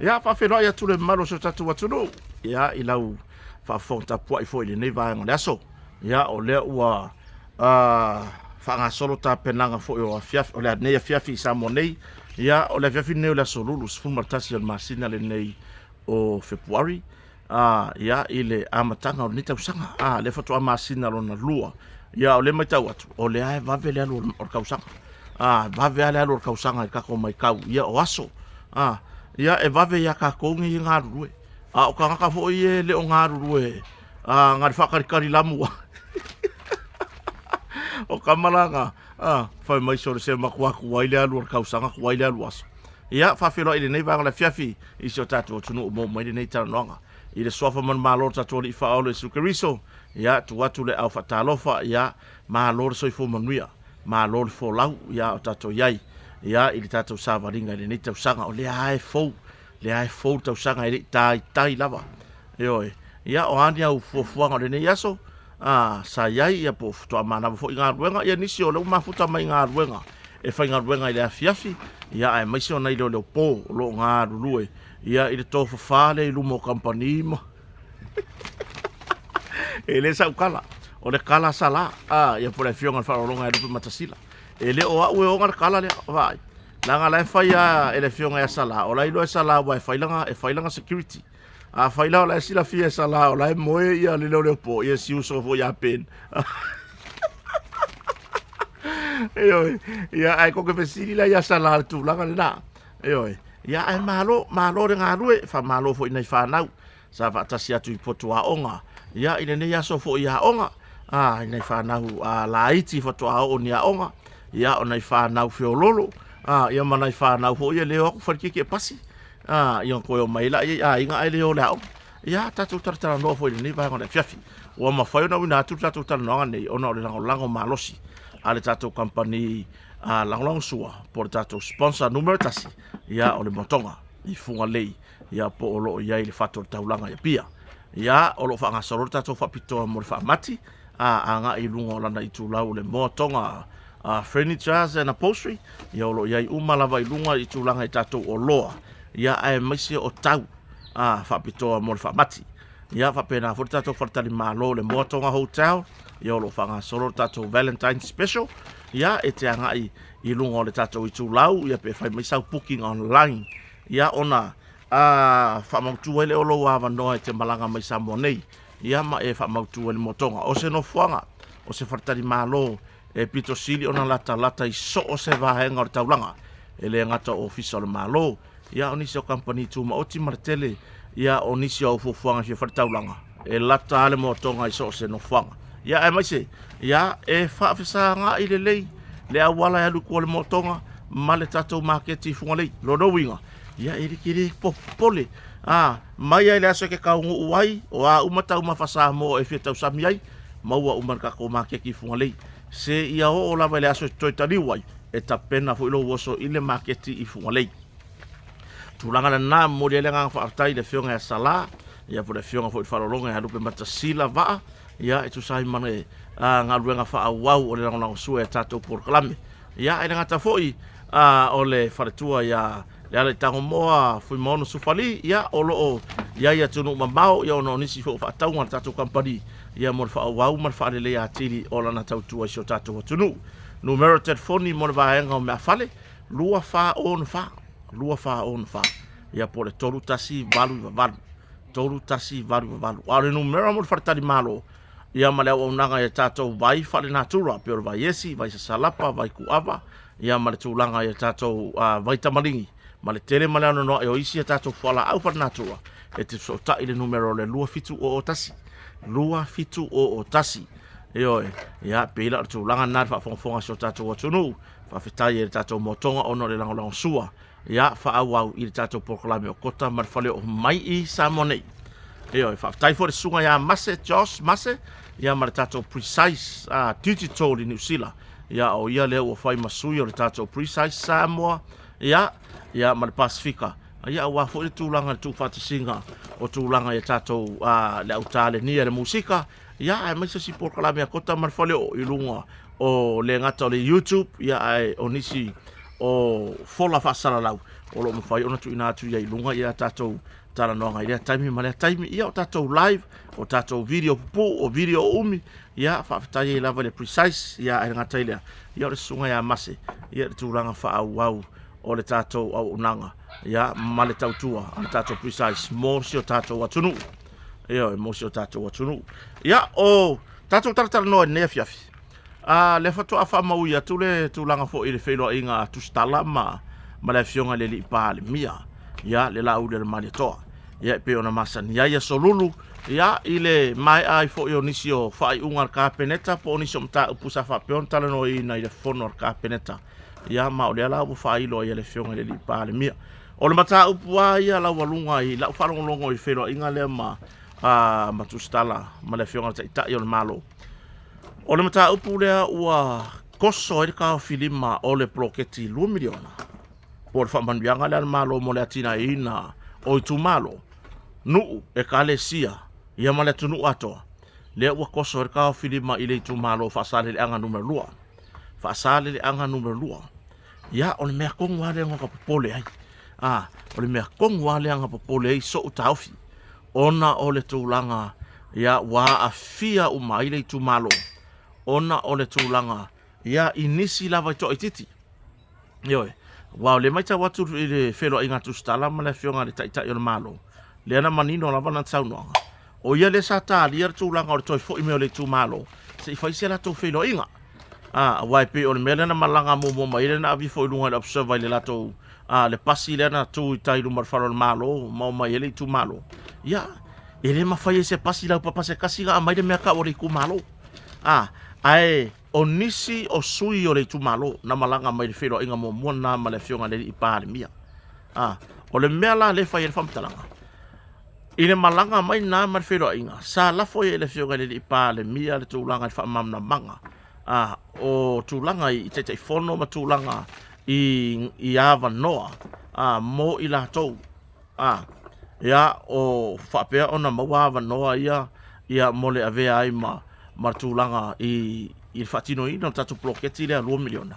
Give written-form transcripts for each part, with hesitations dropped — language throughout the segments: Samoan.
Ia, faafeiloai atu le mamalu o si o tatou atunuu, ia, i lau faafofoga tapuai foi i lenei vaega o le aso. Ia, o lea ua faagasolo tapenaga foi o afiafi, o lenei afiafi i Samoa nei. Ia, o le afiafi lenei o le aso Lulu 11 o le masina lenei o Fepuari, ia, i le amataga o lenei tausaga, lea faatoa masina lona lua. Ia, o lea e matau atu, o lea e vave le alu o le tausaga. Vave lava le alu o le tausaga i le tatou matau, ia, o aso. Ia, e vave ia tatou nei e galulue, a o tagata foi ia e le o galulue, na o le faatalitali lamu lava. O tama la na, fai mai, sole se matua tuai le alu o le tausaga, tuai le alu o aso. Ia, faafeiloai i lenei vaega o le afiafi i si o tatou atunuu ua maua mai lenei talanoaga. I le suafa manumalo o le tatou Alii Faaola Iesu Keriso, ia, tuu atu le au faatalofa, ia, malo le soifua manuia, malo le folau, ia, o tatou i ai, ia, i le tatou savaliga i lenei tausaga, o lea lava e fou, lea lava e fou le tausaga e le i taitai lava. Ioe. Ia, o a ni au fuafuaga o lenei aso, sa i ai, ia, po o faatoa manava foi i galuega, ia nisi o lea ua mafuta mai i galuega e faigaluega i le afiafi, ia, aemaise o nai leoleopo o lo o galulue, ia, i le tofafa lea i luma o kamupani ma e le sau tala, o le tala a Sala, ia, po o le afioga i le Faaaloaloga ia Lupe Matasila. E le o au e ona le tala lea, vaai. Leaga la e fai lava e le afioga ia Sala, o la e iloa e Sala aua e fai lana security. Afai la o la e silafia e Sala o la e moe ia le leoleopo, ia si uso foi ia Ben. Ioe, ia ae koke fesili la ia Sala le tulaga lena. Ioe, ia ae malo, malo le galue, faamalo foi i nai fanau sa faatasi atu i potu aoga, ia i lenei aso foi i aoga, i nai fanau laiti faatoa oo ni aoga, ia o nai fanau feololo, ia ma nai fanau foi ia le o atu fai le tietie pasi, ia ona toe omai lea i aiga ae le o i le aoga. Ia tatou talatalanoa foi i lenei vaega o le afiafi. Ua mafai ona auina atu le tatou talanoaga nei ona o le lagolago malosi a le tatou kamupani lagolagosua po o le tatou sponsor numera 1, ia o le Motoga i Fugalei, ia po o lo o i ai le fatu o le taulaga i Apia. Ia o lo o faagasolo le tatou faapitoa mo le faamati agai i luga o lana itulau o le Motoga Furnitures and Upholstery, ia o lo o i ai uma lava i luga i tulaga i tatou oloa, ia aemaise o tau faapitoa mo le faamati. Ia faapena foi le tatou faletalimalo le Moatoga Hotel, ia o lo o faagasolo le tatou Valentine Special, ia e te agai i luga o le tatou itulau, ia pe fai mai sau booking online, ia ona faamautu ai lea o lou avanoa e te malaga mai Samoa nei, ia ma e faamautu ai le Moatoga. O se nofoaga, o se faletalimalo e pito sili ona latalata i so o se vaega o le taulaga, e le gata o Ofisa o le Malo, ia o nisi o kamupani tumaoti ma le tele ia o nisi o au fuafuaga e fia fai le taulaga, e lata lava le Moatoga i so o se nofoaga. Ia aemaise, ia e faafesagai lelei le auala e alu i tua o le Moatoga ma le tatou maketi i Fugalei. Lona uiga, ia e te le popole, mai lava i le aso e te taunuu ai, o a uma taumafa Samoa e fia tausami ai, maua uma i le tatou maketi i Fugalei. Seia oo lava i le aso e toe taliu ai, e tapena foi lou oso i le maketi i Fugalei. Tulaga lena, momoli ai le agaga faafetai i le afioga ia Sala, ia po o le afioga foi i le Faaaloaloga ia Lupematasila Vaa, ia e tusa ai ma le galuega faaauau o le lagolagosua i a tatou polokalame. Ia, ae le gata foi o le faletua ia Lealaitagomoa Fuimaono Sufali, ia o lo o i ai i atunuu mamao, ia ona o nisi foi o faatauga a le tatou kamupani, ia mo le faaauau ma le faaleleia atili o lana tautua i si o tatou atunuu. Numera telefoni mo le vaega o meafale, 2464, 2464, ia po o le 3188, 3188. A o le numera mo le faletalimalo, ia ma le auaunaga i a tatou vai faalenatura, pei o le vai esi, vai sasalapa, vai kuava, ia ma le tulaga i a tatou vai tamaligi, ma le tele ma le anoanoai o isi a tatou fualaau faalenatura, e te fesootai i le numera o le 2701, 2701. Ioe, ia, pei la o le tulaga lena i le faafogafoga a si o tatou atunuu. Faafetai ai i le tatou moatoga ona o le lagolagosua, ia, faaauau i le tatou polokalame o Kota ma le Faleoo mai i Samoa nei. Ioe, faafetai foi i le susuga ia Mase, Josh Mase, ia ma le tatou Precise Digital i Niu Sila. Ia, o ia lea ua fai ma sui o le tatou Precise Samoa, ia, ia ma le Pasifika. Ia, aua foi le tulaga i le tuufaatasiga o tulaga i tatou le au talenia i le musika, ia, aemaise si polokalame a Kota ma le Faleoo i luga o le gata o le YouTube, ia, ae o nisi o fola faasalalau o lo o mafai ona tuuina atu ia i luga ia tatou talanoaga i lea taimi ma lea taimi. Ia o tatou live, o tatou video pupuu, o video o umi, ia faafetai ai lava i le Precise, ia ae le gata i lea, ia o le susuga ia Mase, ia le tulaga faaauau o le tatou auaunaga, ia ma le tautua a le tatou Precise mo si o tatou atunuu. Ioe, mo si o tatou atunuu. Ia, o tatou talatalanoa i lenei afiafi, a lea faatoa faamaui atu le tulaga foi i le feiloaiga a Tusitala ma, ma le afioga i le Alii Palemia, ia, le Laauli a le Malietoa. Ia, e pei ona masani ai aso lulu, ia, i le maea ai foi o nisi o faaiuga a le Kapeneta po o nisi o mataupu sa faapea ona talanoaina i le fono a le Kapeneta. Ia, ma o lea la ua faailo ai e le afioga i le Alii Palemia. O le mataupu lava ia laualuga i lau faalogologo i le feiloaiga lea ma, a, ma Tusitala ma le afioga i le Taitai o le Malo. O le mataupu lea ua koso ai le taofilima o le poloketi $2 miliona po o le faamanuiaga lea a le Malo mo le atinaeina o itumalo, nuu, ekalesia, ia ma le atunuu atoa, lea ua koso ai le taofilima i le itumalo o Faasaleleaga Nu.2. Faasaleleaga Nu.2. Ia, o le mea tonu lava lea na ta popole ai. A, o le mea tonu lava lea na popole ai so'u taofi, ona o le tulaga ia ua aafia uma ai le itumalo, ona o le tulaga ia i nisi lava i toaitiiti. Ioe, aua o lea e matau atu i le feiloaiga a Tusitala ma le Afioga i le Taitai o le Malo, lea na manino lava lana saunoaga, o ia lea sa talia le tulaga o le toe foi mai o le itumalo se i fai se latou feiloaiga. A, aua e pei o le mea lea na malaga muamua mai ai lea na ave ifo i luga i le Observer i le latou a, le pasi lea na tu i tai i luma o le fale o le Malo ma omai ai le itumalo. Ia, e le mafai e se pasi laupapa se tasi ona aumai le mea tau o le itumalo. A, ae o nisi o sui o le itumalo na malaga mai i le feiloaiga muamua lena ma le Afioga i le Alii Palemia. A, o le mea la lea e fai ai le faamatalaga, i le malaga mai lena ma le feiloaiga, sa lafo ai e le Afioga i le Alii Palemia le tulaga i le faamalamalamaga a, o tulaga i Taitaifono ma tulaga i, i avanoa a, mo i latou a, ia, o faapea ona maua avanoa ia, ia mo le avea ai ma, ma tulaga i, i le faatinoina o le tatou poloketi lea $2 miliona.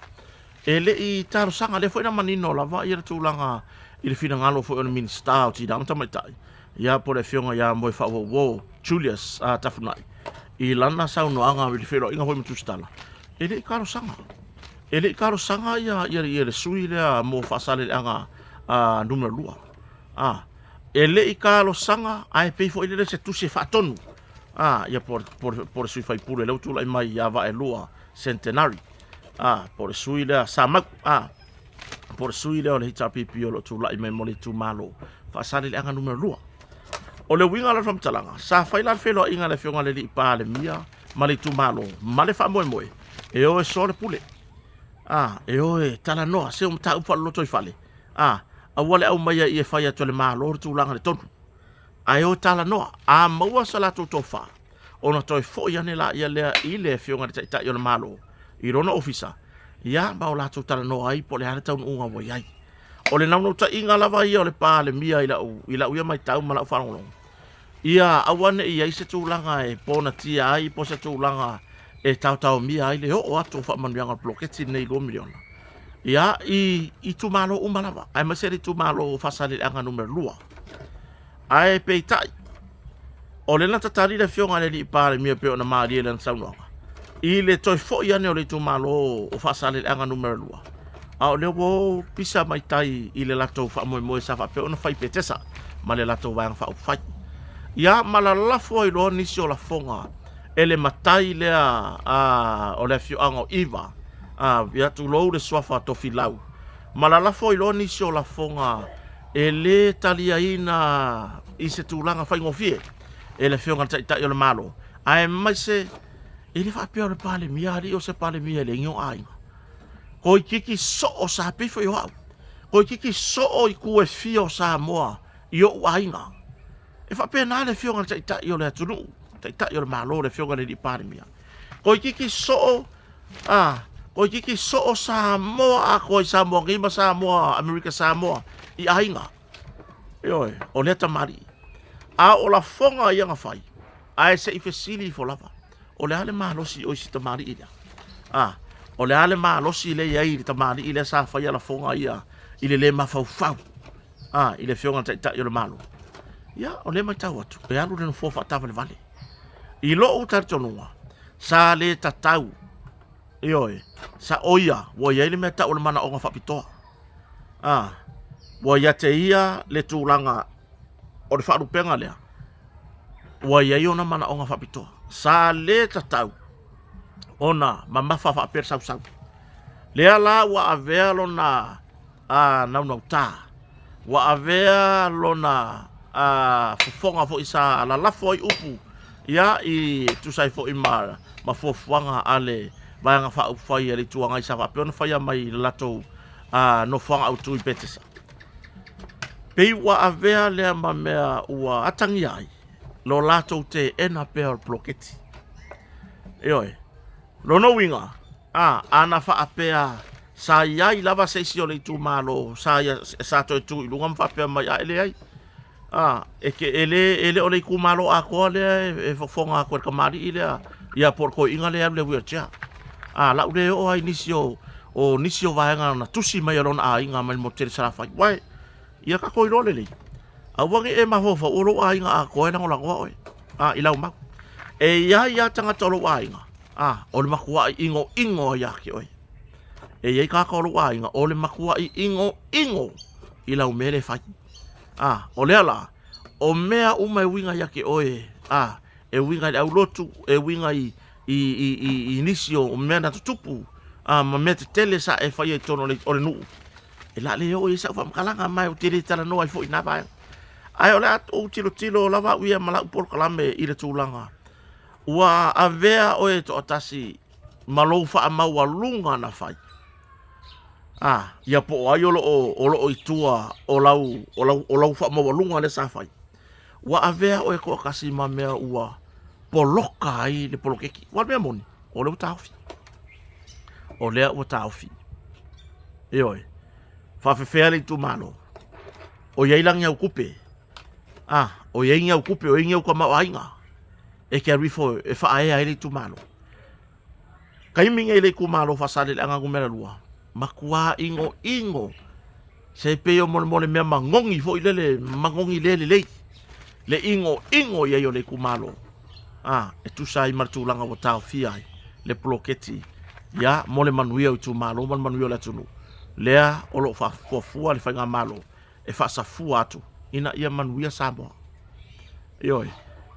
E le i talosaga, lea foi na manino lava ia le tulaga i le finagalo foi o le Minisita o Tina ma Tamaitai, ia po o le Afioga ia Moefaauouo Julius Tafunai i lana saunoaga i le feiloaiga foi ma Tusitala, e le i talosaga. E le i talosaga ia, ia, ia le sui lea mo Faasaleleaga numera 2. A, e le i talosaga, ae pei foi lele se tusi e faatonu a, ia po, po, po le sui faipule lea ua tulai mai ia Vaelua Centenary, a, po o le sui lea Samau, a, po o le sui lea o le HRPP o lo o tulai mai mo le itumalo Faasaleleaga numera 2. O le uiga o le faamatalaga, sa fai la le feiloaiga a le Afioga i le Alii Palemia ma le itumalo ma le faamoemoe e o e soa le pule, a, e o e talanoa se o mataupu faalolotoifale, a, aua le aumaia ia e fai atu e le Malo le tulaga i le tonu, ae o e talanoa. A maua sa latou tofa, ona toe foi ane laia lea i le Afioga i le Taitai o le Malo i lona ofisa, ia, ma o latou talanoa ai po o le a le taunuuga ua i ai. O le naunautaiga lava ia o le Palemia i lau, i lau ia matau ma lau faalogologo, ia aua ne i i ai se tulaga e ponatia ai po o se tulaga e taotaomia ai le oo atu o faamanuiaga o le poloketi lenei $2 miliona ia i itumalo uma lava, aemaise le itumalo o Faasaleleaga numera 2. Ae peitai, o lea na tatali le afioga i le Alii Palemia pei ona malie i lana saunoaga, i le toe foi ane o le itumalo o Faasaleleaga numera 2, a o lea ua o pisa mai tai i le latou faamoemoe sa faapea ona fai i Petesa ma le latou Vaega Faaupufai. Ia ma lalafo ai loa nisi o lafoga e le matai lea a, o le afioaga o Iva, a, ia tulou le suafa Tofilau, ma lalafo ai loa nisi o lafoga e lē taliaina i se tulaga faigofie e le Afioga i le Taitai o le Malo, aemaise e le faapea o le Palemia alii o se Palemia e leai ni ona aiga. Toeitiiti soo sa pei foi o au. Toeitiiti soo i itu e fia o Samoa i o'u aiga. E faapena le Afioga i le Taitai o le atunuu, Taitai o le Malo, le Afioga i le Alii Palemia. Toeitiiti soo A, toeitiiti soo Samoa atoa i Samoa nei ma Samoa, Amerika Samoa, i aiga. Ioe, o lea tamalii. A o lafoga ia na fai, ae se i fesili ifo lava, o le a le malosi o isi tamalii lea? A, O le a le malosi lea e i ai i le tamalii lea sa faia lafoga ia i le le mafaufau a, i le Afioga i le Taitai o le Malo? Ia, o lea e matau atu, e alu le nofoa faataavalevale. I lou talitonuga, sa le tatau, ioe, sa o ia, ua i ai le mea tau o le manaoga faapitoa. A, ua ia te ia le tulaga o le faalupega lea, ua i ai ona manaoga faapitoa. Sa le tatau ona mamafa faapea le sausau. Lea la ua avea lona a, naunauta, ua avea lona a, fofoga foi sa lalafo ai upu ia i tusa ai foi ma, ma fuafuaga a le Vaega Faaupufai a le Itu Agai sa faapea ona faia mai i le latou a, nofoaga autu i Petesa. Pei ua avea lea ma mea ua atagia ai lo latou teena pea o le poloketi. Ioe. Lona uiga, a, ana faapea sa i ai lava se isi o le itumalo sa, ia, sa toe tu i luga ma faapea mai, a e leai, a, e, ke, e, le, e le o le itumalo atoa lea e, e fofoga atu e le tamalii lea, ia po o le toeaina lea e alu i le wheelchair. A, lau le oo ai nisi o, o nisi o vaega na tusi mai e lona aiga mai le motu tele Salafai. Uae, ia tatou iloa lelei, aua ne i e mafaufau o lou aiga atoa e lagolagoa oe, a, i lau mau. E i ai lava tagata o lou aiga, a, o le matuai inoino lava ia te oe. E i ai tagata o lou aiga, o le matuai inoino i lau mea lea e fai. A, o lea la, o mea uma e uiga ia te oe, a, e uiga i le aulotu, e uiga i, i, i, i, i nisi o mea na tutupu, a, ma mea tetele sa e faia i totonu o le, o le nuu. E la le oo i ai sau faamatalaga, ma ou te le talanoa ai foi i na vaega. Ae o le a ou tilotilo lava au ia ma lau polokalame i le tulaga ua avea oe toatasi ma lou faamaualuga na fai. A, ia po o ai o lo o, o lo o i tua o lau, o lau, o lau faamaualuga lea sa fai. Ua avea oe toatasi ma mea ua poloka ai le poloketi. Ua mea moni, o lea ua taofi. O lea ua taofi. Ioe. Faafefea le itumalo. O i ai la ni au tupe. A, o i ai ni au tupe, o i ai ni au tamaoaiga e te alu ifo e faaea ai le itumalo. Taimi nei i le itumalo o Faasaleleaga Nu.2, matua inoino se pei o molemole mea manogi foi lele, manogi le lelei le inoino i ai o le itumalo, a, e tusa ai ma le tulaga ua taofia ai le poloketi ia mo le manuia o itumalo ma le manuia o le atunuu lea o lo o faafuafua le faigamalo e faasafua atu ina ia manuia Samoa. Ioe,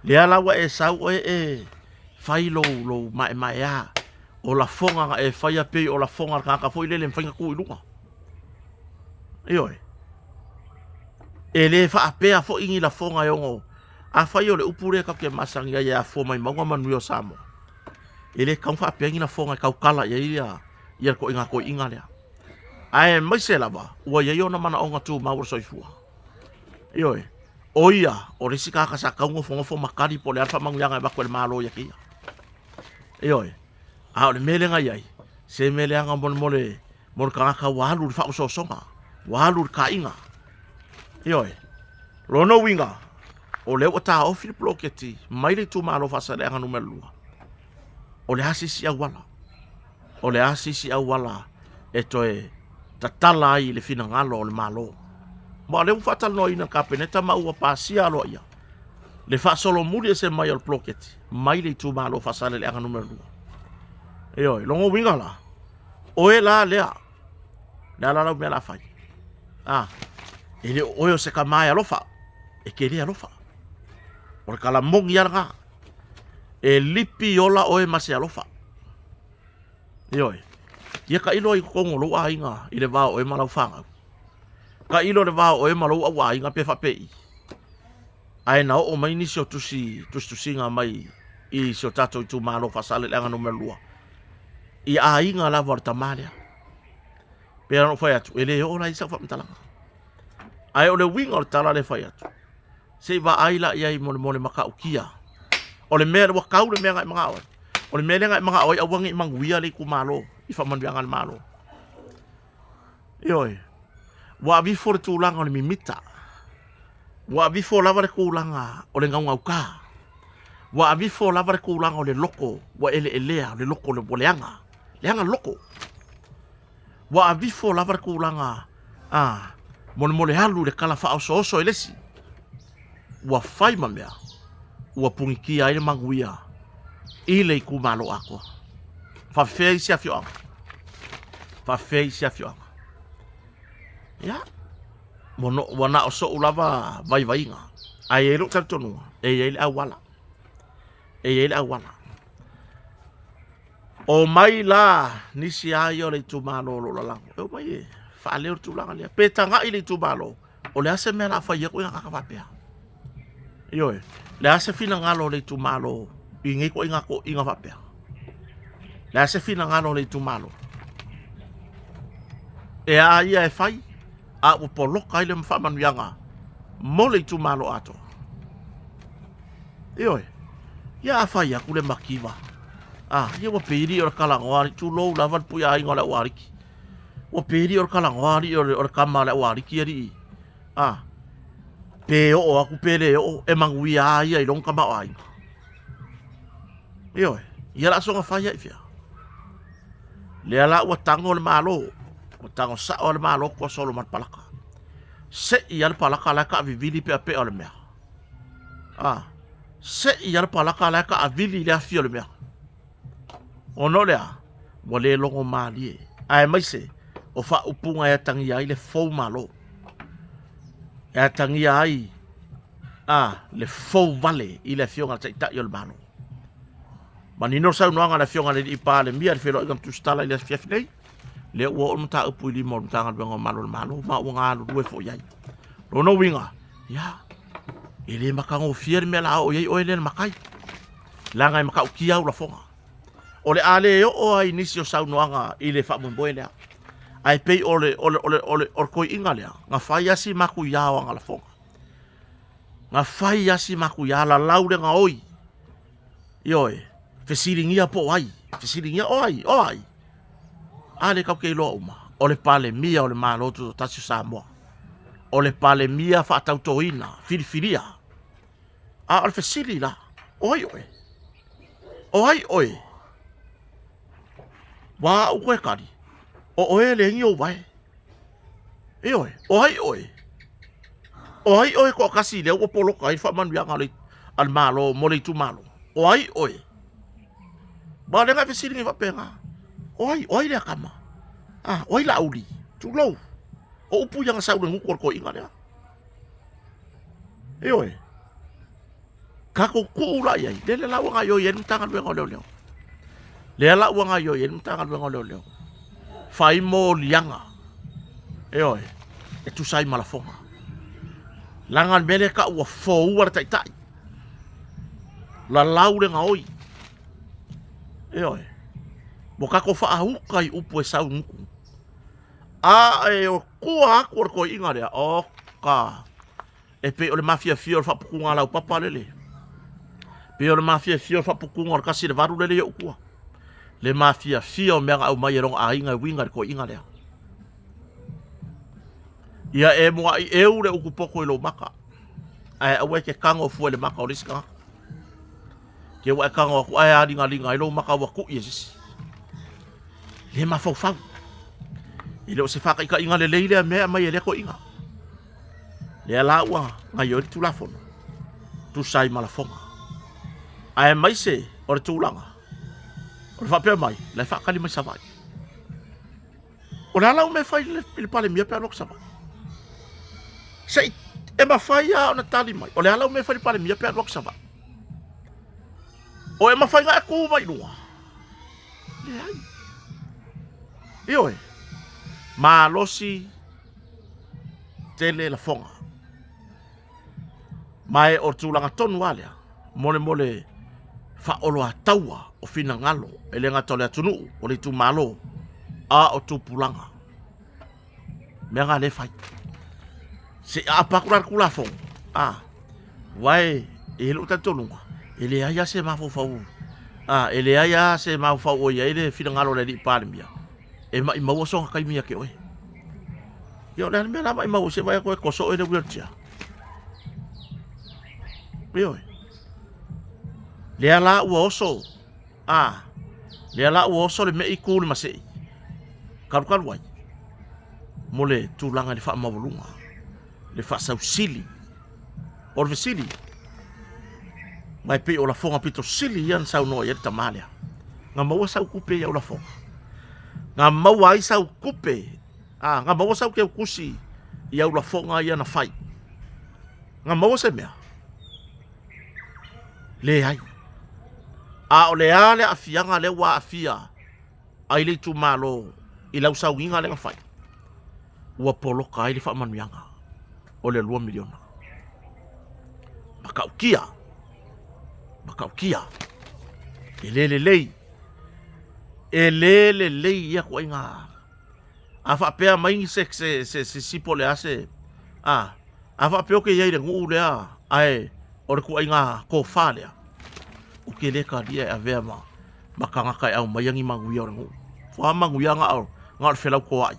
lea la ua e sau oe e fai lou, lou maemaea o lafoga na e faia pei o lafoga a le tagata foi lele e mafai ona tu i luga. Ioe, e le faapea foi ni lafoga e ono, afai o le upu lea tatou te masani ai e afua mai mauga manuia o Samoa, e le tatau ona faapea ni lafoga e tautala i ai ia, ia le ituaiga toeaina lea. Aemaise lava ua i ai ona manaoga tumau o le soifua. Ioe, o ia o le isi tagata sa tau nofonofo ma tali po o le a le faamanuiaga e avatu e le Malo ia te ia. Ioe, a o le mea lea na i ai, se mea leaga mo le, mo le, mo le tagata ua alu i le faaosoosoga, ua alu i le taaiga. Ioe, lona uiga, o lea ua taofi le poloketi mai le itumalo o Faasaleleaga Nu.2, o le a se isi auala? O le a se isi auala e toe tatala ai le finagalo o le Malo? Ma o lea ua faatalanoaina e le Kapeneta ma ua pasia aloaia le faasolomuli ese mai o le poloketi mai le itumalo o Faasaleleaga Nu.2. Ioe, lona uiga la, oe la lea, le a la lau mea la fai? A, e le o oe o se tama e alofa, e te le alofa. O le tala moni lava lena. E lipi ola oe ma se alofa. Ioe. Ia tailo ai i totonu o lou aiga i le va o oe ma lau fanau. Tailo i le va o oe ma lou au aiga pe faapei. Ae na oo mai nisi o tusi, tusitusiga mai i si o tatou itumalo Faasaleleaga Nu.2 i aiga lava o le tama lea. Pei ona ou fai atu, e le oo la i ai sau faamatalaga. Ae o le uiga o le tala lea e fai atu, Se i vaai la i ai molemole matautia. O le mea ua tau le mea na e manao ai. O le mea lea na e manao ai aua ne i manuia le itumalo i faamanuiaga a le Malo. Ioe. Ua avifo le tulaga o le mimita. Ua avifo lava le tulaga o le gaugauta. Ua avifo lava le tulaga o le loko ua eleelea, o le loko ua leaga. Leaga loko. Ua avifo lava le tulaga a molemole alu i le kala faaosooso e le isi. Ua fai ma mea ua punitia ai le manuia i le itumalo atoa. Faafefea isi afioaga? Faafefea isi afioaga? Ia, ua na o so'u lava vaivaiga, ae i ai lou talitonuga, e i ai le auala. E i ai le auala. Omai la nisi a ia o le itumalo o lo o lalago, e omai e faaleo le tulaga lea. Pe tagai le itumalo, o le a se mea o le a fai ai ituaiga tagata faapea? Ioe, le a se finagalo o le itumalo i nei ituaiga toeaiina faapea? Le a se finagalo o le itumalo? E a ia e fai, a ua poloka ai le faamanuiaga mo le itumalo atoa. Ioe, ia a fai atu le mativa, a, ia ua pei o le talanoa, tulou lava le puiaiga o le aualiki. Ua pei o le talanoa alii o le tama a le aualiki alii. A, pe oo atu pe le oo, e manuia lava ia i lona tamaoaiga. Ioe, ia la soona fai ai i fea? Lea la ua tago le Malo, ua tago sao le Malo toa solo ma le palaka. Sei lava le palaka la e taavivili peapea o le mea. A, sei lava le palaka la e taavili le afi o le mea. Ona o le a? Ua le logo malie, aemaise o faaupuga e atagia ai le fou malo. E atagia ai a le fou vale i le afioga i le Taitai o le Malo. Manino le saunoaga a le afioga i le Alii Palemia i le feiloaiga ma Tusitala i le afiafi nei, lea ua oo le mataupu i lima o le Matagaluega o Malo o le Malo ma ua galulue foi i ai. Lona uiga, ia, e le matagofie le mea o le a oo i ai oe lea le matai, leaga e matautia au lafoga. O le a le oo ai nisi o saunoaga i le faamoemoe lea, ae pei o le, o le, o le, o le, o le toeaina lea, na fai lava si matuia o ana lafoga. Na fai lava si matuia, lalau le gaoi, ioe, fesiligia po o ai, fesiligia o ai, o ai. A lea tatou te iloa uma, o le Palemia o le Malo Tutoatasi o Samoa. O le Palemia faatautoina, filifilia. A o le fesili la, o ai oe? O ai oe? Ua au koe tali, o oe e leai ni ou vae. Ioe, o ai oe? O ai oe toatasi lea ua poloka ai le faamanuiaga a le Malo mo le itumalo? O ai oe? Aua o lea na e fesili nei faapena. O ai, o ai lea tama? Ah, o ai Laauli? Tulou. O upu ia na sau i le gutu o le toeaina lea. Ioe. Tatou tuu la i ai, lele la ua gaoioi ai le Matagaluega o Leoleo. Lea la ua gaoioi ai le Matagaluega o Leoleo. Fai moliaga, ioe, e tusa ai ma lafoga. Leaga le mea lea e tau ua foua le taitai. Lalau le gaoi. Ioe. Ua tatou faauka i upu e sau i gutu. A e o tua atu o le toeaina lea, oka. E pei o le mafiafia o le faaputuga a laupapa lele. Pei o le mafiafia o le faaputuga o le 1 i le 8 lele i ou tua. Le mafiafia o mea na aumai e lona aiga e uiga i le toeaina lea. Ia e muai eu le utu poto i lou maka, ae aua e te tago fua i le maka o le isi tagata. Te ua e tago atu ae aligaliga ai lou maka ua tui e se isi. Le mafaufau. E le o se faataitaiga lelei lea mea e aumai e lea toeaina. Lea la ua gaoioi le Tulafono, tusa ai ma lafoga. Aemaise o le tulaga o le faapea mai, la e faatali mai Savaii. O le a lau mea e fai i le Palemia pe alu atu Savaii? Se i e mafai lava ona tali mai, o le a lau mea e fai i le Palemia pe alu atu Savaii? O e mafai ona e tu mai luga? Leai. Ioe, malosi tele lafoga. Ma e o le tulaga tonu lava lea, molemole faaoloataua o finagalo, e le gata o le atunuu, o le itumalo, a o tupulaga. Mea na lea e fai. Se i aapa atu la le Tulafono, a, aua e i ai lou talitonuga, e leai lava se mafaufau, a, e leai lava se mafaufau o i ai le finagalo o le alii Palemia, e maimau sona taimi ia te oe. Ia o le a le mea la maimau ai se vaai atu e toso oe i le wheelchair. Ioe. Lea la ua oso, a, Lea la ua oso le me'i ku le masei, kalukalu ai, mo le tulaga i le faamaualuga, le faasausili. O le fesili, ma e pei o lafoga pito sili ia na saunoa i ai le tamā lea. Na maua sau tupe i au lafoga? Na maua ai sau tupe? A, na maua sau teutusi i au lafoga ia na fai? Na maua se mea? Leai. A o le a le aafiaga lea ua aafia ai le itumalo i lau sauniga lea na fai? Ua poloka ai le faamanuiaga o le $2 miliona. Matautia, matautia, e le lelei, e le lelei ia ituaiga. A faapea mai ni se, se, se, se si po o le a se, a, a faapea ou te i ai i le nuu lea, ae o le ituaiga tofa lea, ou te le talia e avea ma, ma tagata e aumaia ni manuia o le nuu. O a manuia na o, na o le felautoaʻi?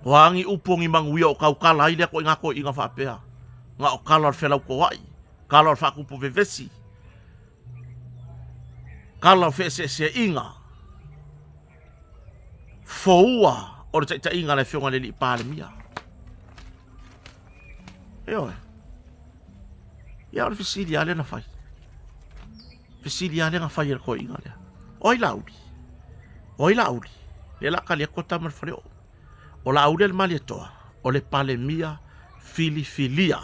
O a ni upu o ni manuia o tautala ai lea ituaiga toeaiina faapea? Na o tala o le felautoaʻi, tala o le faatupu vevesi, tala o feeseeseaiga, foua o le taitaiga a le Afioga i le Alii Palemia. Ioe. Ia o le fesili lava lea na fai. Fesili lava lea na fai e le toeaina lea. O ai Laauli? O ai Laauli? Lea la tali atu tama le faleoo. O Laauli a le Malietoa, o le Palemia filifilia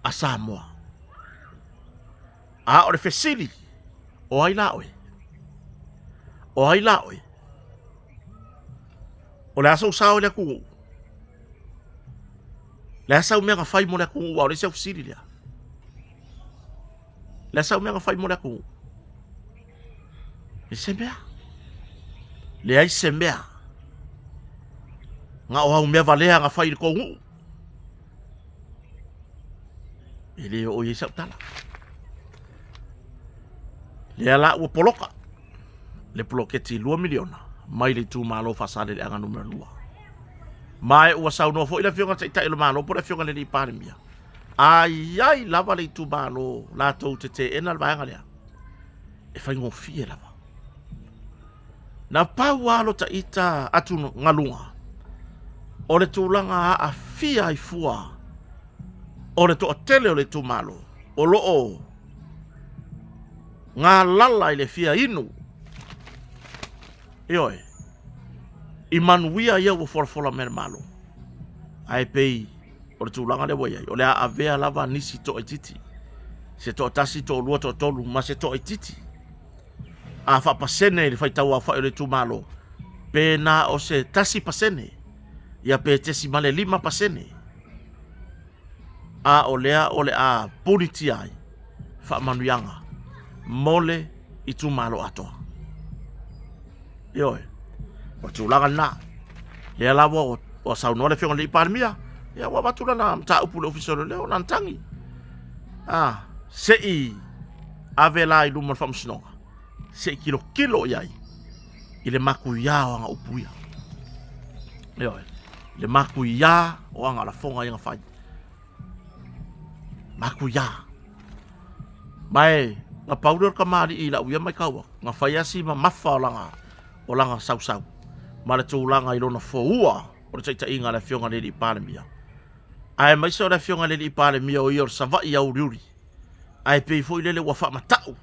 a Samoa. A o le fesili, o ai la oe? O ai la oe? O le a sou sao i le atunuu? Le a sau mea na fai mo le atunuu, a o le isi au fesili lea. Le a sau mea na fai mo le atunuu? E se mea. Leai se mea. Na o au mea valea na fai i le tou nuu. E le oo i ai sau tala. Lea la ua poloka le poloketi 2 miliona mai le itumalo Faasaleleaga numera 2. Ma e ua saunoa foi le Afioga i le Taitai o le Malo po o le Afioga i le Alii Palemia, a i ai lava le itumalo latou te teena le vaega lea, e faigofie lava. Na pau lava lo ta ita atugaluga, o le tulaga aafia ai fua o le toatele o le itumalo o lo o galala i le fia inu, ioe, i manuia ia ua folafola mai e le Malo. Ae pei o le tulaga lea ua i ai, o le a avea lava nisi toaitiiti, se toatasi, toalua, toatolu ma se toaitiiti a faapasene i le faitau aofai o le itumalo, pe na o se 1% ia pe 0.5%, a o lea o le a punitia ai faamanuiaga mo le itumalo atoa. Ioe, o le tulaga lena. Lea la ua, ua saunoa le Afioga i le Alii Palemia, ia ua avatu lana mataupu i le Ofisa o Leoleo, lana tagi. Ah, se i ave la i luma o le Faamasinoga, se i tilotilo i ai i le matuia o ana upu ia. Ioe, le matuia o ana lafoga ia na fai. Matuia. Ma e, na pau lea o le kamali'i i lau ia matau atu, na fai lava si mamafa o lana, o lana sausau, ma le tulaga i lona foua o le taitaiga a le Afioga i le Alii Palemia. Aemaise o le Afioga i le Alii Palemia o ia o le Savaii auliuli, ae pei foi lele ua faamata'u,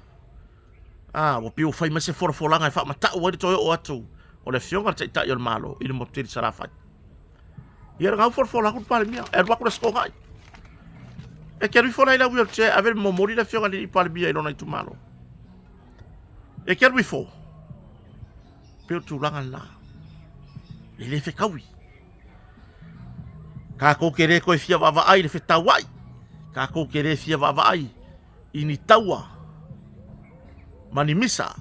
a, ua pei ua fai mai se folafolaga e faamata'u ai le toe oo atu o le Afioga i le Taitai o le Malo i le motu tele i Salafai. Ia lena ua folafola atu le Palemia, e alu atu le Aso Toonai. E te alu ifo la i lau wheelchair e ave le momoli le Afioga i le Alii Palemia i lona itumalo. E te alu ifo. Pei o le tulaga lena. E le fetaui. Tatou te le toe fia vaavaai i le fetauai. Tatou te le fia vaavaai i ni taua ma ni misa.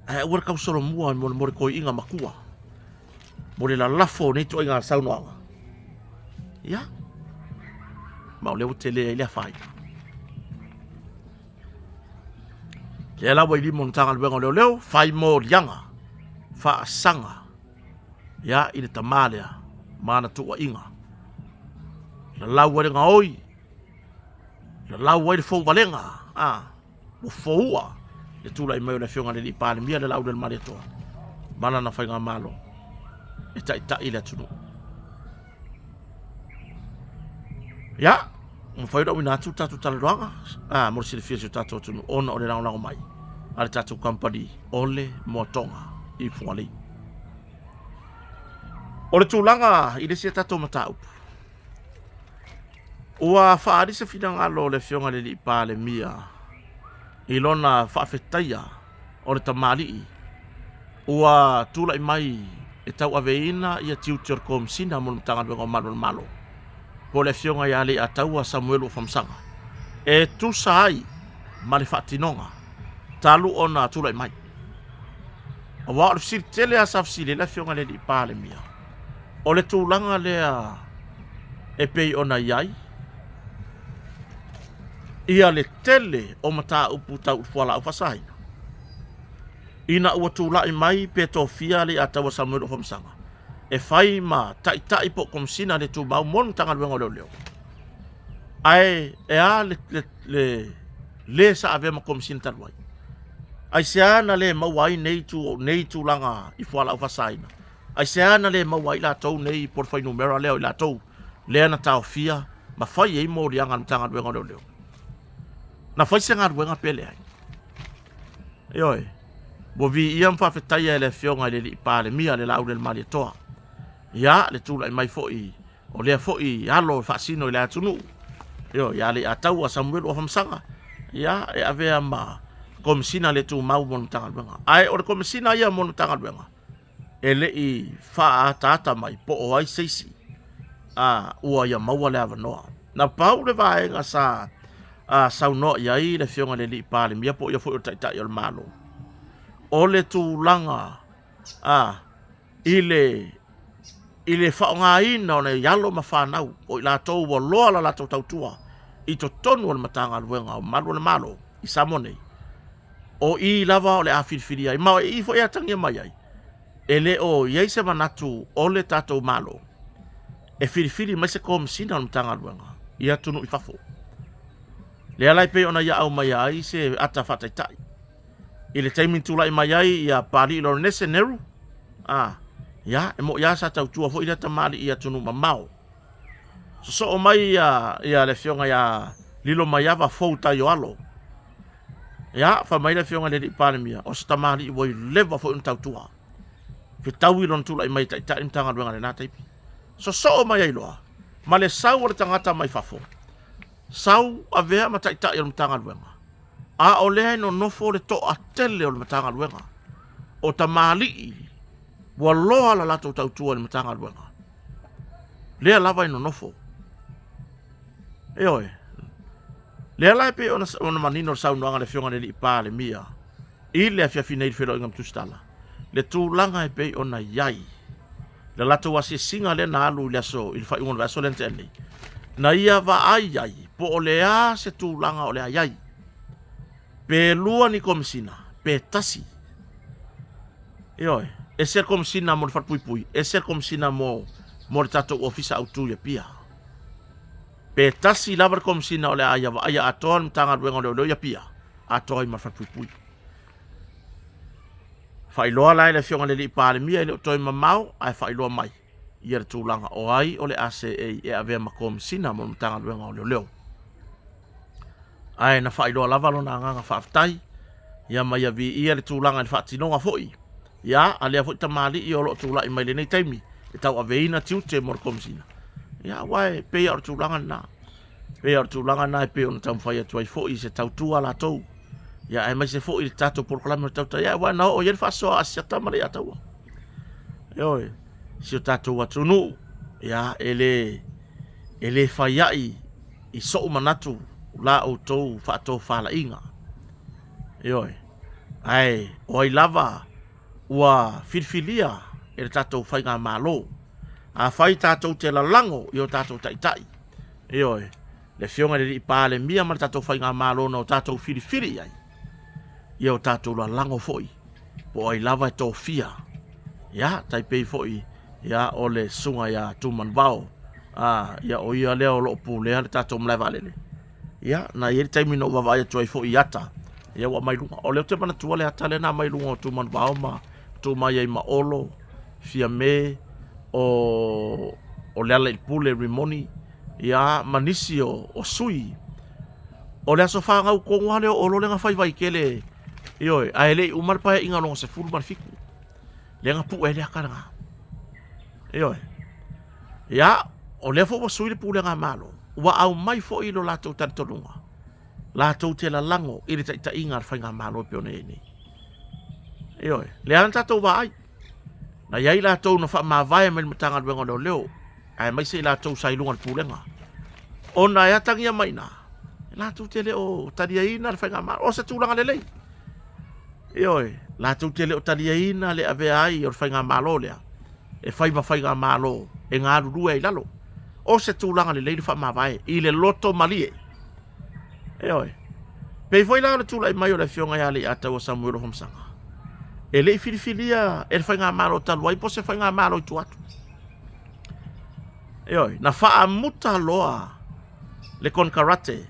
Ae aua le tausolomua mo le, mo le toeaina matua, mo le lalafo o nei ituaiga saunoaga. Ia, ma o lea ua tele ai le afaina. Lea la ua i lima o le Matagaluega o Leoleo, fai moliaga, faasaga, ia, i le tamā lea ma ana tuuaiga. Lalau ai le gaoi, lalau ai le fouvalega, a. Ua foua le tulai mai o le Afioga i le Alii Palemia le Laaulialemalietoa ma lana faigamalo e taitai le atunuu. Ia, ua mafai ona auina atu le tatou talanoaga a, mo le silafia e si o tatou atunuu ona o le lagolago mai a le tatou kamupani o le Moatoga i Fugalei. O le tulaga i le isi a tatou mataupu, ua faaali se finagalo o le Afioga i le Alii Palemia i lona faafetaia o le tamalii ua tulai mai e tauaveina ia tiute o le Komesina mo le Matagaluega o Malu a le Malo, po o le Afioga ia Leiataua Samuelu Afamasaga, e tusa ai ma le faatinoga talu ona tulai mai. Aua o le fesili tele lava sa fesili ai le Afioga i le Alii Palemia, o le tulaga lea e pei ona i ai ia le tele o mataupu tau i fualaau faasaina, ina ua tulai mai pe tofia Leiataua Samuelu Afamasaga e fai ma taitai po o Komesina le Tumau mo le Matagaluega o Leoleo. Ae e a le, le, le, le sa avea ma Komesina talu ai? Aisea na le maua ai nei, tu, nei tulaga i fualaau faasaina? Aisea na le maua ai latou nei po o le fuainumera lea o i latou lea na taofia ma fai ai moliaga a le Matagaluega o Leoleo? Na fai se galuega pe leai? Ioe, ua viia ma faafetaia e le Afioga i le Alii Palemia le Laaulialemalietoa. Ia, le tulai mai foi o lea foi alo e faasino i le atunuu, ioe, ia Leiataua Samuelu Afamasaga, ia, e avea ma Komesina le Tumau mo le Matagaluega. Ae o le Komesina ia mo le Matagaluega, e le i faaataata mai po o ai se isi a ua ia maua le avanoa. Na pau le vaega sa a, saunoa i ai le Afioga i le Alii Palemia po o ia foi o le Taitai o le Malo, o le tulaga a, i le i le faaaogaina o nai alo ma fanau o i latou ua loa la latou tautua i totonu o le Matagaluega o Malu o le Malo i Samoa nei, o i lava o le a filifili ai, ma o i foi e atagia mai ai, e le o i ai se manatu o le tatou Malo e filifili mai se Komesina o le Matagaluega i atunuu i fafo. Lea la e pei ona ia aumaia ai se ata faataitai. I le taimi na tulai mai ai ia Papalii Lorenese Nehru, a, ia, e mo'i lava sa tautua foi lea tamalii i atunuu mamao. Sosoo mai ia, ia le afioga ia Lilomaiava Fou Taioalo. Ia, fai mai le afioga i le Alii Palemia, o se tamalii ua leva foi ona tautua. Fetaui lona tulai mai e taitai le Matagaluega i lena taimi. Sosoo mai ai loa ma le sau o le tagata mai fafo, sau avea ma taitai o le Matagaluega, a o lea e nonofo le toatele o le Matagaluega, o tamalii ua loa la latou tautua i le Matagaluega. Lea lava e nonofo. Ioe. Lea la e pei ona, ona manino le saunoaga a le Afioga i le Alii Palemia i le afiafi nei i le feiloaiga ma Tusitala, le tulaga e pei ona i ai le latou asiasiga lea na alu i le aso i le faaiuga o le vaiaso lea na tea nei, na ia vaai ai po o le a se tulaga o le a i ai, pe lua ni komesina, pe tasi. Ioe, ese le komesina mo le falepuipui, ese le komesina mo, mo le tatou ofisa autu i Apia. Pe tasi lava le komesina o le a ia vaaia atoa le Matagaluega o Leoleo i Apia, atoa ai ma le falepuipui. Faailoa la e le Afioga i le Alii Palemia e le o toe mamao ae faailoa mai ia le tulaga o ai o le a seei e avea ma Komesina mo le Matagaluega o Leoleo. Ae na faailoa lava lona agaga faafetai ia ma ia viia le tulaga i le faatinoga foi ia a lea foi tamalii o lo o tulai mai lenei taimi e tauaveina tiute mo le Komesina. Ia aua e pei o le tulaga lena. Pei o le tulaga lena e pei ona taumafai atu ai foi i se tautua a latou. Ia aemaise foi i le tatou polokalame o le tautai aua na oo i ai le faasoa a Asiata ma Leiataua. Ioe, si o tatou atunuu, ia e le e le fai ai i so'u manatu la outou faatofalaiga. Ioe, ae o ai lava ua filifilia e le tatou faigamalo. Afai tatou te lalago i o tatou taitai, ioe, le Afioga i le Alii Palemia ma le tatou faigamalo na o tatou filifili i ai, ia o tatou lalago foi po o ai lava e tofia. Ia, tai pei foi ia o le susuga ia Tumanuvao, a, ia o ia lea o lo o pulea le tatou malae vaalele. Ia, na i ai le taimi na ou vaavaai atu ai foi i ata Ia ua aumai i luga. O lea ou te manatua le ata lea na aumai i luga o Tumanuvao ma tu mai ai ma Olo, Fiame, o o Lealailepule Rimoni, ia ma nisi o, o sui. O le aso fanau tonu lava lea o Olo lea na fai Vaitele, ioe, ae le i uma le paeaiga lona 17. Lea na pue ai le ata lena. Ioe. Ia, o lea foi ua sui le pulega a Malo, ua aumai foi lo latou talitonuga, latou te lalago i le taitaiga a le faigamalo e pei ona i ai nei. Ioe, lea na tatou vaai. Na i ai latou na faamavae mai le Matagaluega o Leoleo, aemaise i latou sa i luga o le pulega. Ona e atagia mai i ina, latou te le o taliaina le faigamalo. O se tulaga lelei. Ioe, latou te le o taliaina le avea ai o le faigamalo lea e fai ma faigamalo e galulue ai i lalo. O se tulaga lelei le faamavae i le loto malie. Ioe. Pei foi la o le tulai mai o le afioga ia Leiataua Samuelu Afamasaga, e le i filifilia e le faigamalo talu ai po o se faigamalo i tua atu. Ioe, na faamuta loa le konekarate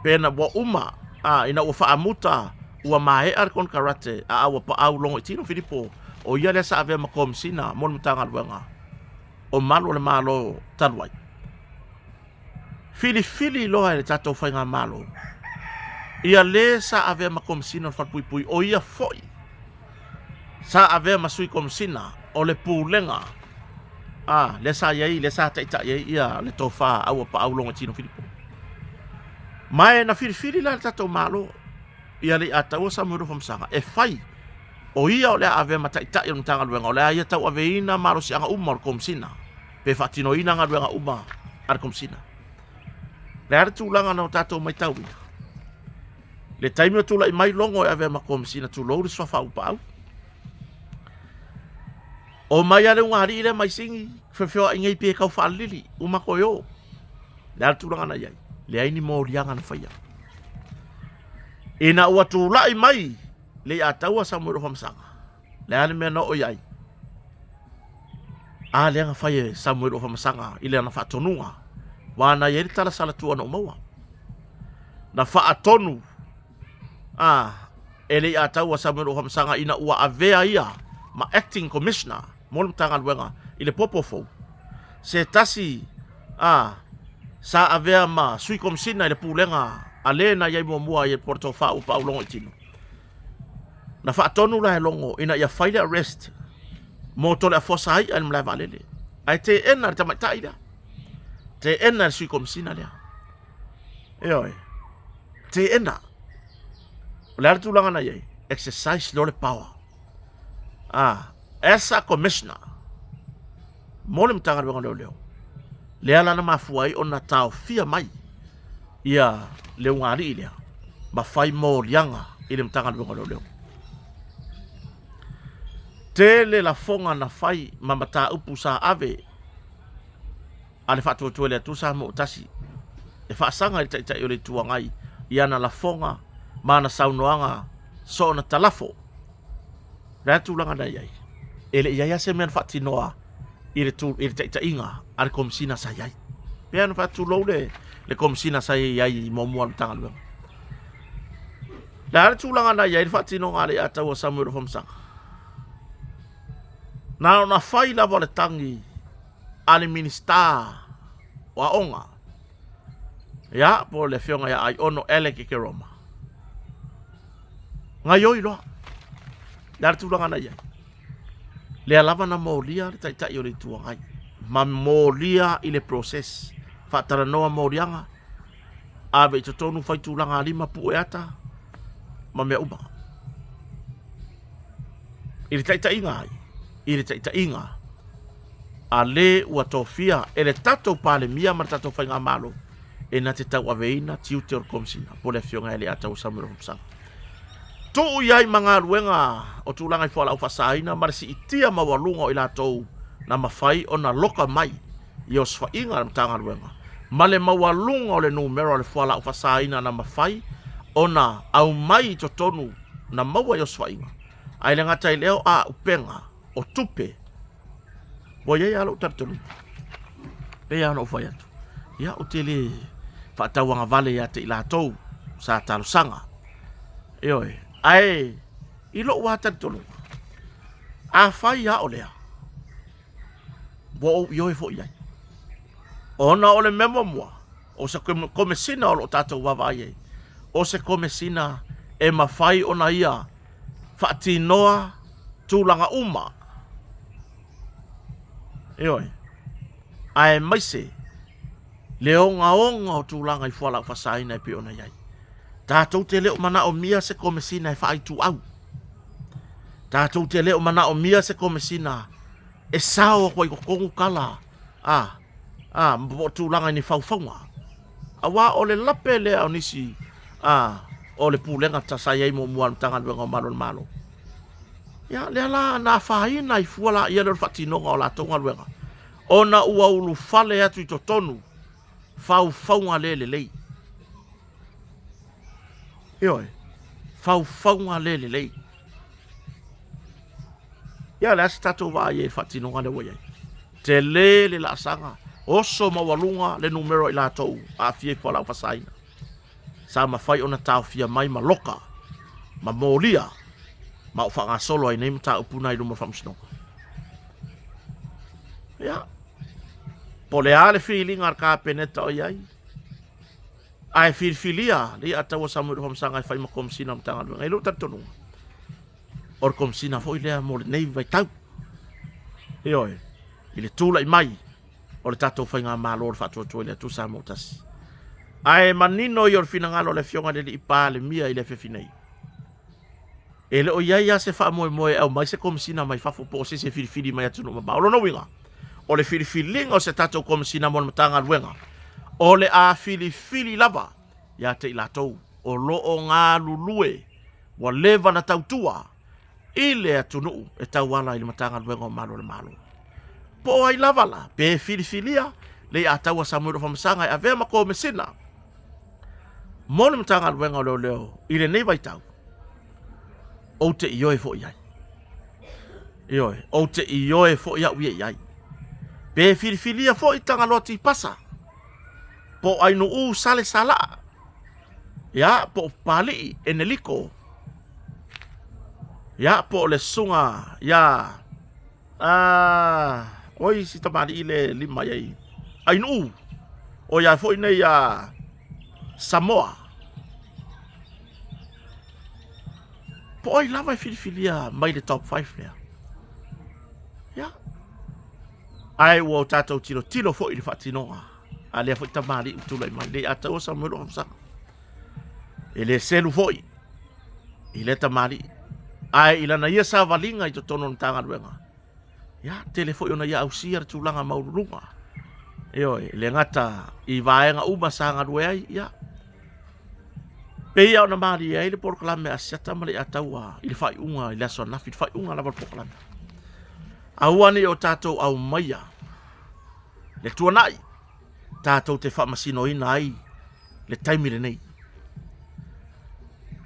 pe na ua uma a, ina ua faamuta ua maea le konekarate a ua paau Logoitino Filipo o ia lea sa avea ma Komesina mo le Matagaluega o Malu o le Malo talu ai. Filifili loa e le tatou faigamalo ia le sa avea ma Komesina o le Falepuipui o ia foi sa avea ma Sui Komesina o le Pulega a lea sa i ai, lea sa taitai ai ia le tofa Auapaau Logoitino Filipo. Ma e na filifili la le tatou Malo ia Leiataua Samuelu Afamasaga e fai o ia o le a avea ma taitai o le Matagaluega o le a ia tauaveina malosiaga uma o le Komesina pe faatinoina galuega uma a le Komesina. O le a le tulaga na o tatou matauina? Le taimi o tulai mai Logo e avea ma Komesina tulou le suafa Auapaau. O mai a le ugaalii lea mai Sini, feofeoai nei pe tau faalili, uma toe o. Le a le tulaga na i ai? Leai ni moliaga na faia. Ina ua tulai mai Leiataua Samuelu Afamasaga, le a le mea na oo i ai? A lea na fai e Samuelu Afamasaga i lana faatonuga, ua na i ai le tala salatua na ou maua. Na faatonu a e Leiataua Samuelu Afamasaga ina ua avea ia ma acting commissioner mo le Matagaluega i le popo fou. Se tasi a sa avea ma sui komisina i le pulega a le na i ai muamua i le Tofa Auapaau Logoitino. Na faatonu la e Logo ina ia fai le arrest mo Toleafoa Saia i le malae vaalele. Ae teena le tamaitai lea. Teena le sui komisina lea. Ioe. Teena. O le a le tulaga na i ai? Exercise loa le power. Ah, as a commissioner mo le Matagaluega o Leoleo, lea la na mafua ai ona taofia mai ia le ugaalii lea ma fai moliaga i le Matagaluega o Leoleo. Tele lafoga na fai ma mataupu sa ave a le Faatuatua i le Atua Samoa Tasi e faasaga i le Taitai o le Itu Agai i ana lafoga ma ana saunoaga soona talafo. O le a le tulaga na i ai? E le i i ai lava se mea na faatinoa i le, tu, i le taitaiga a le Komesina sa i ai. Pei ona faatulou le, le Komesina sa i ai i muamua o le Matagaluega. Le a le tulaga na i ai le faatinoga a le Ataua Samuel Afamasaga? Na ona fai lava o le tagi a le Minisita o Aoga, ia, po o le afioga ia Aiono Alec Ekeroma. Gaioi loa. Le a le tulaga na i ai? Lea lava na molia le Taitai o le Itu Agai, ma molia i le process, faatalanoa moliaga, ave i totonu fai tulaga a lima pue ata ma mea uma. I le taitaiga ai? I le taitaiga a le ua tofia e le tatou Palemia ma le tatou Faigamalo e na te tauaveina tiute o le Komesina po o le Afioga ia Leiataua Samuel Hopsanga. Tuu i ai ma galuega o tulaga i fualaau faasaina ma le siitia maualuga o i latou na mafai ona loka mai i osofaiga a le Matagaluega ma le maualuga o le numera o le fualaau faasaina na mafai ona aumai i totonu na maua i osofaiga, ae le gata i lea o auupega o tupe. Ua i ai lava lou talitonuga, pei lava ona ou fai atu, ia ou te le faatauagavale ia te i latou sa talosaga. Ioe, ae i lou lava talitonuga, afai lava o lea, ua ou ioe foi i ai. Ona o le mea muamua, o se komesina o lo o tatou vaavaai ai, o se komesina e mafai ona ia faatinoa tulaga uma. Ioe, aemaise le ogaoga o tulaga i fualaau faasaina e pei ona i ai. Tatou te le o manaomia se komesina e faaituau. Tatou te le o manaomia se komesina e sao atu ai i totonu tala a a po o tulaga i ni faufauga. Aua o le lape lea o nisi a o le pulega ta sa i ai muamua a le Matagaluega o Malu o le Malo. Ia, lea la na afaina ai fua laia lea o le faatinoga o latou galuega, ona ua ulufale atu i totonu faufauga le lelei. Ioe, faufauga le lelei. Ia, o le a se tatou vaai ai i le faatinoga lea ua i ai? Tele le laasaga, oso maualuga le numera o i latou aafia i fualaau faasaina. Sa mafai ona taofia mai ma loka ma molia ma o faagasolo ai nei mataupu na i luma o le faamasinoga. Ia, po o le a le filiga a le Kapeneta o i ai, ae filifilia le Alataua Samuelu Afamasaga e fai ma Komesina o Matagaluega. I lou talitonuga, o le Komesina foi lea mo lenei vaitau. Ioe, i le tulai mai o le tatou Faigamalo o le Faatuatua i le Atua Samoa ua Tasi. Ae manino ia o le finagalo o le Afioga i le Alii Palemia i le afiafi nei, e le o i ai lava se faamoemoe e aumai se Komesina mai fafo po o se isi e filifili mai atunuu mamao. O lona uiga, o le filifiliga o se tatou Komesina mo le Matagaluega, o le a filifili lava ia te i latou o lo o galulue ua leva na tautua i le atunuu e tauala i le Matagaluega o Malu o le Malo. Po o ai lava la, pe filifilia le Iataua Samuelu Afamasaga e avea ma Komesina mo le Matagaluega o Leoleo i lenei vaitau, ou te ioe foi i ai. Ioe, ou te ioe foi au ia i ai. Pe filifilia foi Tagaloa Tipasa, po o Ainuu Sale Salaa, ia, po o Papalii Eneliko, ia, po o le susuga ia, a, oi si tamalii le lima i ai, Ainuu, o ia foi nei ia Samoa. Po o ai lava e filifilia mai le top 5 lea. Ia. Ae ua o tatou tilotilo foi i le faatinoga a lea foi tamalii ua tulai mai, le Ataua Samuelu Afamasaga. E le selu foi i lea tamalii. Ae i lana ia savaliga i totonu o le Matagaluega, ia, tele foi ona ia ausia le tulaga maualuluga. Ioe, e le gata i vaega uma sa galue ai, ia, pei ona malie ai le polokalame a Asiata ma le Ataua i le faaiuga i le aso ananafi, le faaiuga lava o le polokalame. Aua ne i o tatou aumaia le tuanai tatou te faamasinoina ai le taimi lenei.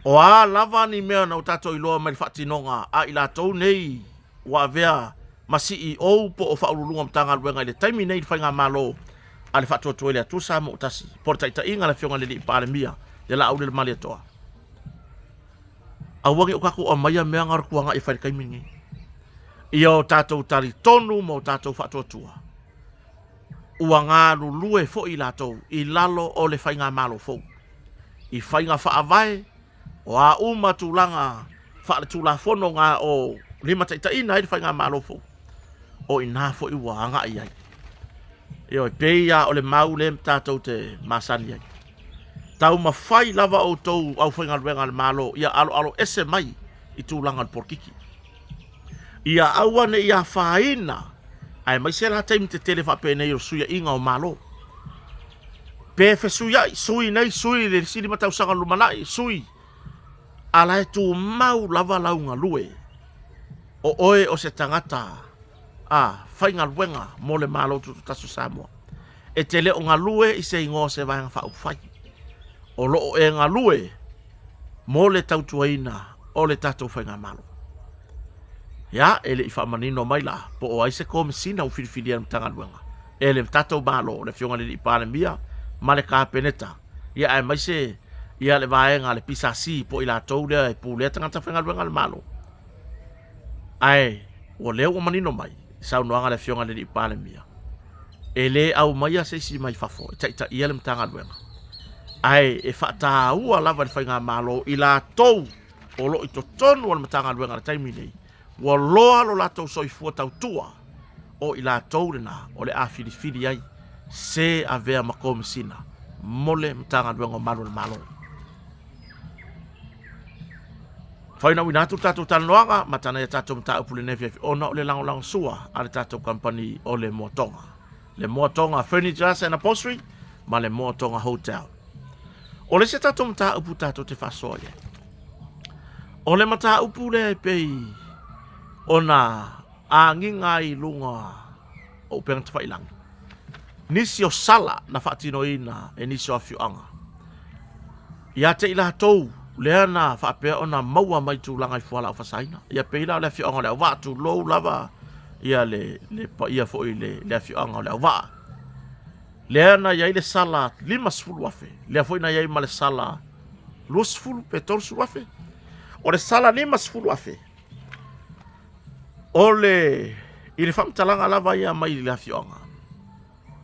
O a lava ni mea na o tatou iloa mai le faatinoga a i latou nei ua avea ma CEO po o Faauluuluga o Matagaluega i le taimi nei i le Faigamalo a le Faatuatua i le Atua Samoa ua Tasi, po o le taitaiga a le Afioga i le Alii Palemia ia Laaulialemalietoa. Aua ne i o tatou aumaia mea na o le tuanai e fai i le taimi lenei. Ia o tatou talitonu ma o tatou faatuatua, ua galulue foi i latou i lalo o le Faigamalo fou i faiga faavae O a uma tulaga faaletulafono na o limataitaiina ai le faigamalo fou, o i ina foi ua agai ai. Ioe, pei lava o le mau lea tatou te masani ai. Taumafai lava outou aufaigaluega a le Malo ia aloalo ese mai i tulaga o le polokiki. Ia aua ne i afaina, aemaise la taimi tetele faapenei o le suiaiga o Malo. Pe fesuiai, sui nei, sui le isi 5 tausaga lumanai, sui. A la e tumau lava lau galue. O oe o se tagata a faigaluega mo le Malo Tutoatasi o Samoa. E te le o galue i se igoa o se Vaega Faaupufai. O lo o e galue mo le tautuaina o le tatou Faigamalo. Ia, e le i faamanino mai la po o ai se Komesina ua filifilia e le Matagaluega e le tatou Malo, le Afioga i le Alii Palemia ma le Kapeneta, ia aemaise Ia le vaega a le PSC po o i latou lea e pulea tagata faigaluega a le Malo. Ae o lea ua manino mai i saunoaga a le Afioga i le Alii Palemia, e le aumaia se isi mai fafo e taitaia le Matagaluega, ae e faataua lava e le Faigamalo i latou o lo o i totonu o le Matagaluega i le taimi nei, ua loa lo latou soifua tautua, o i latou lena o le a filifili ai se avea ma Komesina mo le Matagaluega o Malu o le Malo. Fainauina atu le tatou talanoaga ma tana ia tatou mataupu lenei afiafi ona o le lagolagosua a le tatou kamupani o le Moa Tonga. Le Moa Tonga Furnitures and Upholstery ma le Moa Tonga Hotel. O le isi tatou mataupu tatou te faasoa i ai. O le mataupu lea e pei ona agiga ai i luga o upega tafailagi. Nisi o sala na faatinoina e nisi o afioaga. Ia te i latou lea na faapea ona maua mai tulaga i fualaau faasaina. Ia pei la o le afioaga o Leauvaa, tulou lava ia le, le paia foi le, le afioaga o Leauvaa. Lea na i ai le sala 50,000, lea foi na i ai ma le sala 20 pe 30,000. O le sala 50,000, o le, i le faamatalaga lava ia mai le afioaga,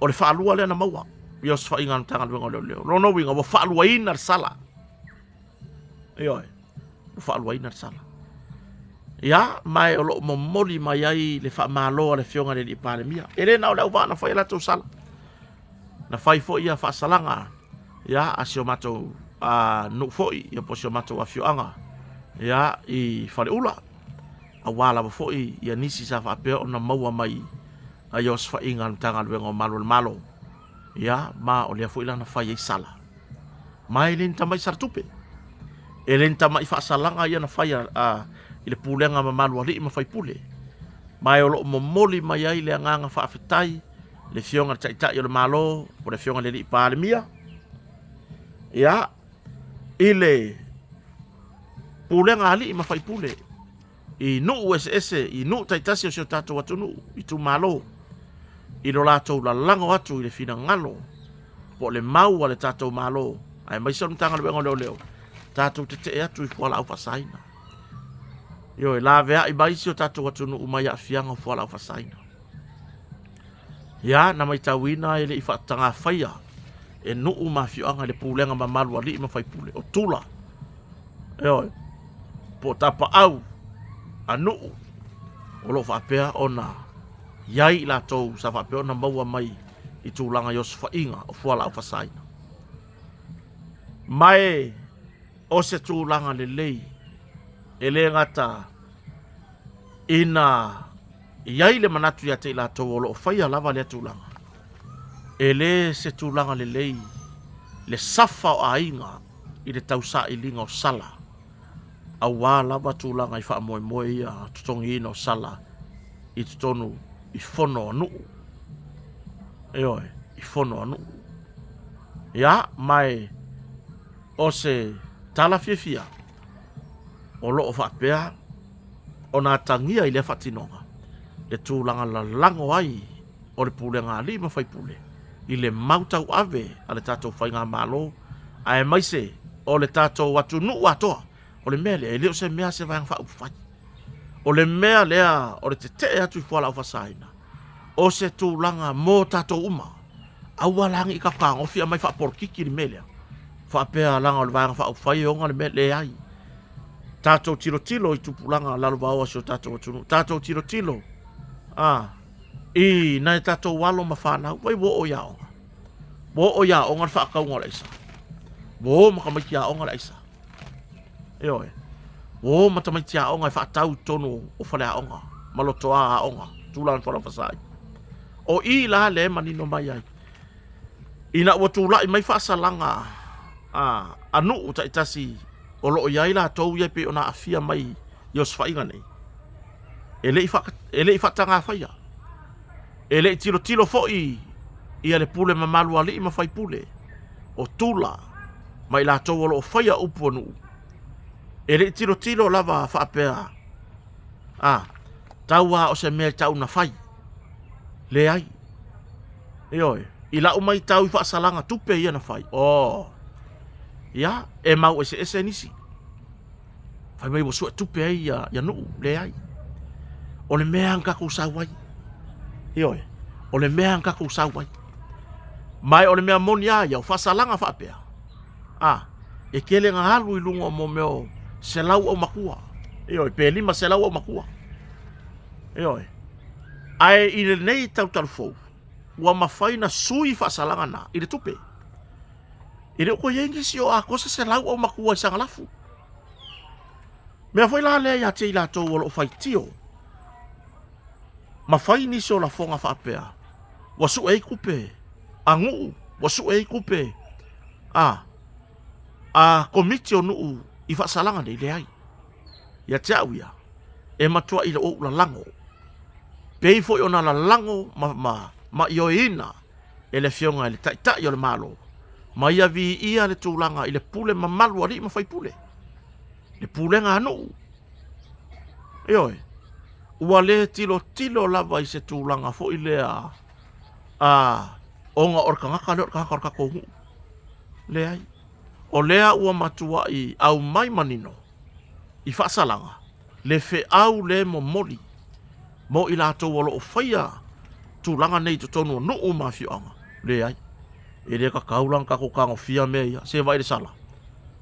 o le faalua lea na maua i osofaiga a le Matagaluega o Leoleo. Lona uiga ua faaluaina le sala. Ioe, ua faaluaina le sala. Ia, ma e o lo o momoli mai ai le faamalo a le Afioga i le Alii Palemia. E le na o le auvaa na fai a latou sala. Na fai foi ia faasalaga ia, a si o matou nuu foi, ia po o si o matou afioaga ia, i Faleula. Aua lava foi ia nisi sa faapea ona maua mai ai osofaiga a le Matagaluega o Malu o le Malo. Ia, ma o lea foi la na fai ai sala. Ma e le ni tamai sala tupe. E le ni tamai faasalaga ia na fai a, a, i le pulega mamalu alii ma faipule. Ma e o lo o momoli mai ai le agaga faafetai le Afioga i le Taitai o le Malo, po o le Afioga i le Alii Palemia, ia, i le pulega alii ma faipule i nuu eseese, i nuu taitasi o si o tatou atunuu, itumalo, i lo latou lalago atu i le finagalo po o le mau a le tatou Malo, aemaise o le Matagaluega o Leoleo, tatou tetee atu i fualaau faasaina. Ioe, laveai mai si o tatou atunuu mai aafiaga o fualaau faasaina. Ia, na matauina e le i faatagafaia e nuu ma afioaga i le pulega mamalu a alii ma faipule, o tula, ioe, po o tapaau a nuu o lo o faapea ona i ai i latou sa faapea ona maua mai i tulaga i osofaiga o fualaau faasaina. Ma e o se tulaga lelei e le gata ina i ai le manatu ia te i latou o lo o faia lava lea tulaga, e le se tulaga lelei le safa o aiga i le tausailiga o sala, aua lava tulaga i faamoemoe ia totogiina o sala i totonu i fono a nuu. Ioe, i fono a nuu. Ia, ma e o se tala fiafia o lo o faapea ona atagia i lea faatinoga le tulaga lalago ai o le pulega alii ma faipule i le mau tauave a le tatou faigamalo aemaise o le tatou atunuu atoa. O le mea lea, e le o se mea a se Vaega Faaupufai. O le mea lea o le tetee atu i fualaau faasaina, o se tulaga mo tatou uma. Aua la ne i tatou fetagofi aumai faapolokiki le mea lea, faapea leaga o le Vaega Faaupufai e ona le mea. Leai. Tatou tilotilo i tupulaga lalovaoa o si o tatou atunuu. Tatou tilotilo a, i nai a tatou alo ma fanau. Vai ua oo i aoga. Ua oo i aoga le faatauga o le aisa. Ua o ma tamaiti aoga le aisa. Ioe. Ua o ma tamaiti aoga e faatau i totonu o faleaoga ma lotoa aoga, tulaga fualaau faasaina. O i la lea e manino mai ai, ina ua tulai mai faasalaga a, a nuu taitasi o lo o i ai latou ia e pei ona aafia mai i osofaiga nei, e le i, fa, e le i faatagafaia, e le i tilotilo foi ia le pule mamalu a alii ma faipule, o tula ma i latou o lo o faia upu a nuu, e le i tilotilo lava faapea, a, tau lava o se mea e tau na fai. Leai. Ioe, i lau matau i faasalaga tupe ia na fai, oh. Ia, e mau eseese nisi. Fai mai ua sue tupe ai ia, ia nuu, leai. O le mea na tatou sau ai. Ioe, o le mea na tatou sau ai. Ma o le mea moni a ia, o faasalaga faapea. A, e tele na alu i luga o mo mea o selau aumatua. Ioe, pe 500 aumatua. Ioe. Ae i lenei talutalufou, ua mafai na sui faasalaga na i le tupe. E le o toe i ai nisi o atoa se selau aumatua i Sagalafu. Mea foi la lea ia te i latou o lo o faitio ma fai nisi o lafoga faapea, ua sue ai tupe a nuu, ua sue ai tupe a a komiti o nuu i faasalaga nei, leai. Ia te au ia, e matuai ou lalago, pei foi ona lalago ma, ma, ma ioeina e le Afioga i le Taitai o le Malo, ma ia viia le tulaga i le pule mamalu a alii ma faipule, le pulega a nuu. Ioe, ua le tilotilo lava i se tulaga foi lea a ona o le tagata lea o le tagata o le tatou nuu. Leai, o lea ua matuai aumai manino i faasalaga le feau le momoli mo i latou o lo o faia tulaga nei i totonu o nuu ma afioaga. Leai, e le tatau la ona tatou tagofia mea ia. Se vaai i le sala,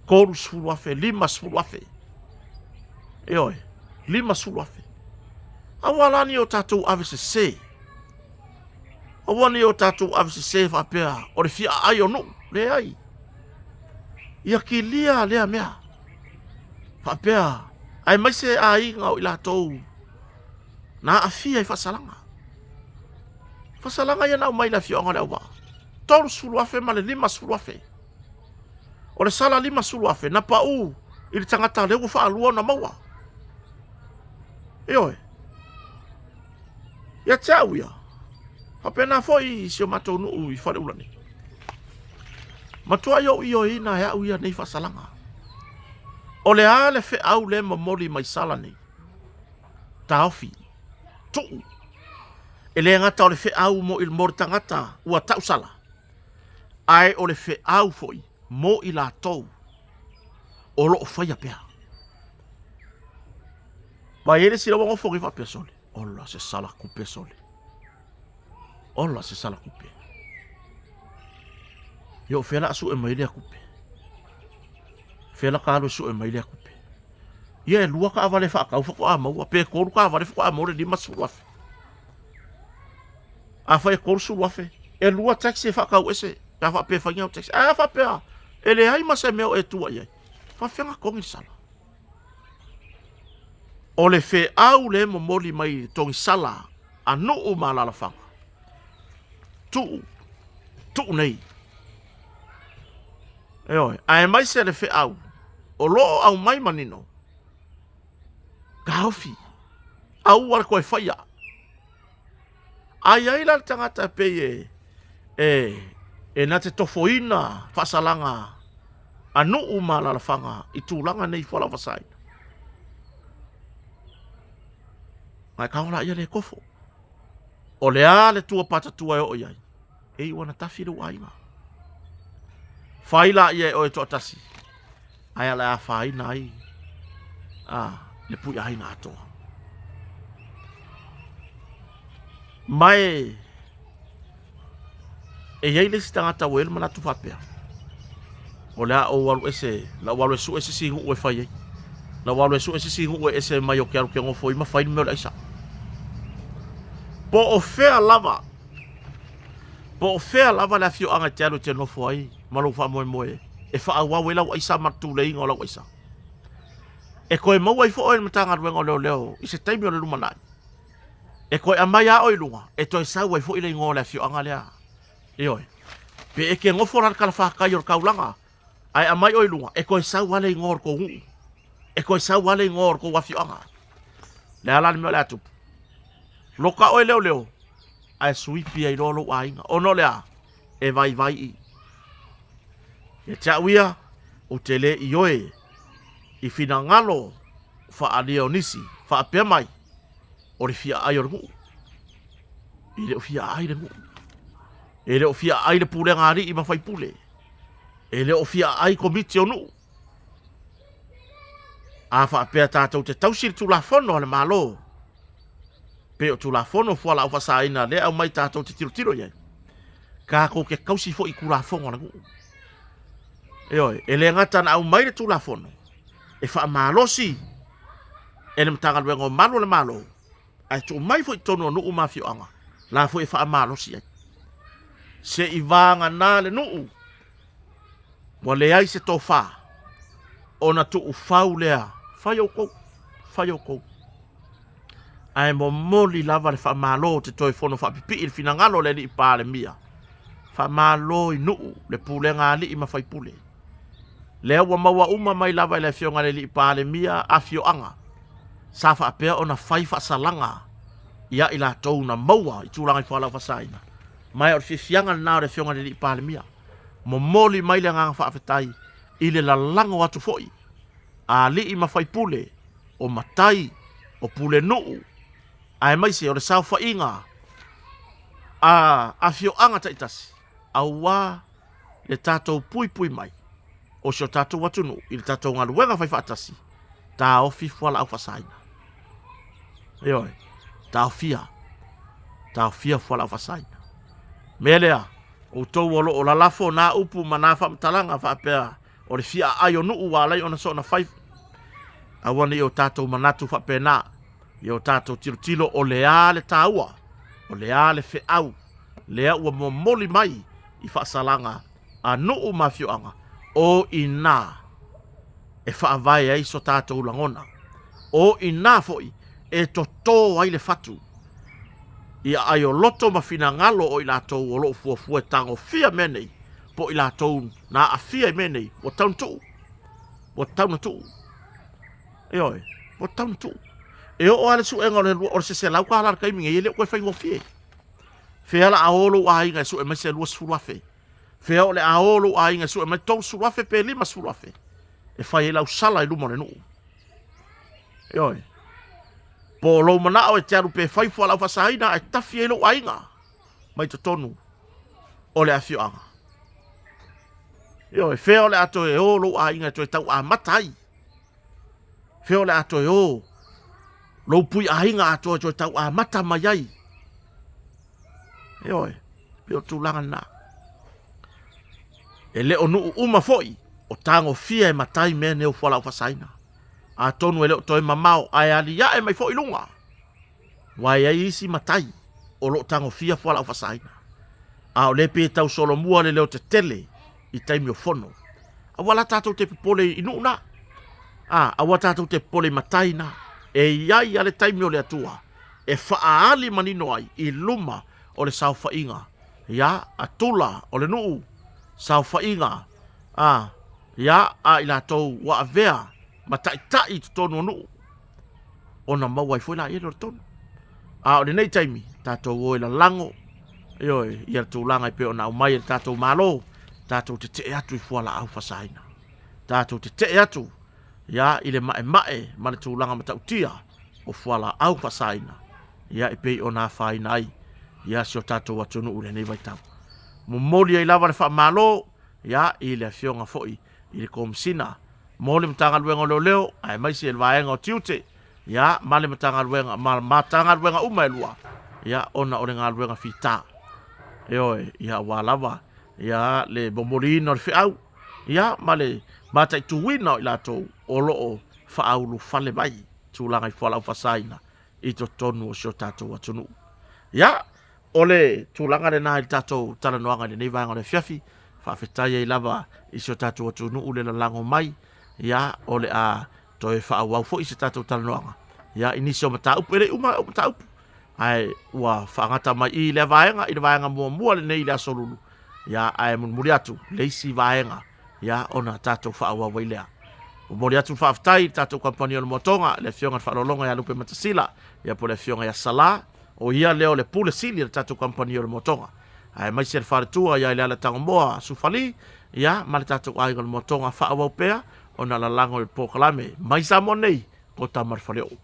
30,000, 50,000. Ioe, 50,000. Aua la ne i o tatou ave sese. Aua ne i o tatou ave sese faapea o le fia aai o nuu. Leai. Ia kilia lea mea. Faapea, aemaise aiga o i latou na aafia i faasalaga. Faasalaga ia na aumai i le afioaga o Leauvaa, 30,000 ma le 50,000. O le sala 50,000 na pau i le tagata lea ua faalua ona maua. Ioe. Ia te au ia, faapena foi i si o matou nuu i Faleula nei. Matuai ou ioeina e au ia nei faasalaga. O le a le feau le momoli mai sala nei? Taofi, tuu. E le gata o le feau mo i mo le tagata ua tausala, ae o le feau foi mo i latou o lo o faia pea. Ma e i ai le isi la ua nofo nei faapea, Sole, ola se sala tupe, sole. Ola se sala tupe. Ia o fea la a sue mai lea tupe? Fea la ka alu e sue mai lea tupe? Ia e lua taavale faatau faatoa maua, pe tolu taavale faatoa maua le 50,000. Afai e 30,000, e lua taxi e faatau ese, pe a faapea e fai ni au taxi. Ae a faapea e leai ma se mea o e tua i ai, faafefea ona togi le sala? O le feau le momoli mai i le togisala a nuu ma alaalafaga, tuu, tuu nei. Ioe, aemaise le feau o lo o aumai manino, taofi, aua le toe faia. A i ai la le tagata e pei e, e, e na te tofoina faasalaga a nuu ma alaalafaga i tulaga nei fualaau faasaina, ae tago laia le tofo. O le a le tua patatua e oo i ai, e iu ana tafi lou aiga. Fai laia e oe toatasi, ae ala e afaina ai a, le pui aiga atoa. Ma e, e i ai le isi tagata ua i ai le manatu faapea, o le a ou alu ese, la ou alu e sue se isi nuu e fai ai. La ou alu e sue se isi nuu e ese mai o ke alu ke nofo ai ma fai le mea o le aisa. Po o fea lava, po o fea lava le afioaga e te alu e te nofo ai ma lou faamoemoe e faaauau ai lau aisa ma le tuleiga o lau aisa. E toe maua ai foi oe e le Matagaluega o Leoleo i se taimi o le lumanai. E toe aumai lava oe i luga, e toe sau ai foi le igoa o le afioaga lea. Ioe. Pe e te nofo la i le talafatai o le taulaga, ae aumai oe i luga, e toe sau lava le igoa o le tou nuu. E toe sau lava le igoa o le tou afioaga. O le a la le mea o le a tupu? Loka oe leoleo, ae suipi ai loa lou aiga. Ona o le a? E vaivai i. Ia te au ia, ou te le ioe i finagalo faaalia o nisi faapea mai, o le fia aai o le nuu. E le o fia aai le nuu. E le o fia aai le pulega a alii ma faipule. E le o fia aai komiti o nuu. A faapea tatou te tausi le Tulafono a le Malo, pe o Tulafono fualaau faasaina lea e aumai tatou te tilotilo i ai, tatou te tausi foi i Tulafono a le nuu. Ioe, e le gata na aumai le Tulafono e faamalosi e le Matagaluega o Malu o le Malo, ae tuu mai foi i totonu o nuu ma afioaga la foi e faamalosi ai. Se i vagana le nuu ua leai se tofa ona tuufau lea, fai outou, fai outou. Ae momoli lava le faamalo te toe fono faapipii le finagalo o le alii Palemia. Faamalo i nuu le pulega alii ma faipule. Lea ua maua uma mai lava e le afioga i le alii Palemia afioaga sa faapea ona fai faasalaga ia i latou na maua i tulaga i fualaau faasaina, ma o le fiafiaga lena o le afioga i le alii Palemia. Momoli mai le agaga faafetai i le lalago atu foi a alii ma faipule, o matai, o pulenuu, aemaise o le saofaiga a afioaga taitasi, aua le tatou puipui mai o si o tatou atunuu i le tatou galuega faifaatasi, taofi fualaau faasaina. Ioe, taofia, taofia fualaau faasaina. Mea lea, outou o lo o lalafo nā upu ma nā faamatalaga faapea o le fia aai o nuu ua alai ona soona fai, aua ne i o tatou manatu faapena, ia o tatou tilotilo o le a le taua, o le a le feau lea ua momoli mai i faasalaga a nuu ma afioaga, o i ina e faavae ai so tatou lagona, o i ina foi e totō ai le fatu i aai o loto ma finagalo o i latou o lo o fuafua e tagofia mea nei, po o i latou na aafia i mea nei, ua tau na tuu, ua tau na tuu. Ioe, ua tau na tuu. E oo lava le suega o le $100 i le taimi nei, e le o toe faigofie. Fea la a o lou aiga e sue mai se 20,000? Fea o le a o lou aiga e sue mai 30,000 pe 50,000 e fai ai lau sala i luma o le nuu? Ioe. Po o lou manao e te alu pe fai fualaau faasaina ae tafi ai lou aiga mai totonu o le afioaga. Ioe, fea o le a toe o lou aiga e toe tau amata ai? Fea o le a toe o lou pui aiga atoa e toe tau amata mai ai? Ioe, pei o tulaga lena. E le o nuu uma foi o tagofia e matai mea nei o fualaau faasaina. Atonu e le o toe mamao ae aliae mai foi i luga. Aua e i ai isi matai o lo o tagofia fualaau faasaina, a o lea pei e tau solomua le leotetele i taimi o fono. Aua la tatou te popole i nuu na, a, aua tatou te popole i matai na. E i ai lava le taimi o le Atua e faaali manino ai i luma o le saofaiga, ia, a tula o le nuu, saofaiga, a, ia, a i latou ua avea ma taitai i totonu o nuu. ona maua ai foi laia le tonu. A o lenei taimi, tatou o e lalago, ioe, ia le tulaga e pei ona aumai e le tatou Malo, tatou tetee atu i fualaau fasaina. Tatou tetee atu ia i le maemae ma le tulaga matautia o fualaau faasaina, ia e pei ona afaina ai ia si o tatou atunuu i lenei vaitau. Momoli ai lava le faamalo ia i le afioga foi i le Komesina mo le Matagaluega o Leoleo aemaise le vaega o tiute ia ma le Matagaluega ma Matagaluega uma e lua ia ona o le galuega fita. Ioe, ia aua lava ia le momoliina o le feau ia ma le mataituina o i latou o lo o faaulufale mai tulaga i fualaau faasaina i totonu o si o tatou atunuu. Ia, O le tulaga lena i le tatou talanoaga i lenei vaega o le afiafi, faafetai ai lava i si o tatou atunuu le lalago mai, ia, o le a toe faaauau foi se tatou talanoaga, ia, i nisi o mataupu, e le i uma au mataupu, ae ua faagata mai i lea vaega, i le vaega muamua lenei i le Aso Lulu, ia, ae mulimuli atu le isi vaega, ia, ona tatou faaauau ai lea. Momoli atu le faafetai i le tatou kamupani o le Moatoga, le Afioga i le Faaaloaloga ia Lupe Matasila, ia po o le Afioga ia Sala, O ia lea o le Pule Sili a le tatou kamupani o le Moatoga, aemaise le faletua ia Ileala Tagomoa Sufali, ia ma le tatou aiga o le Moatoga faaauau pea ona lalago i le polokalame mai Samoa nei kota ma le faleoo.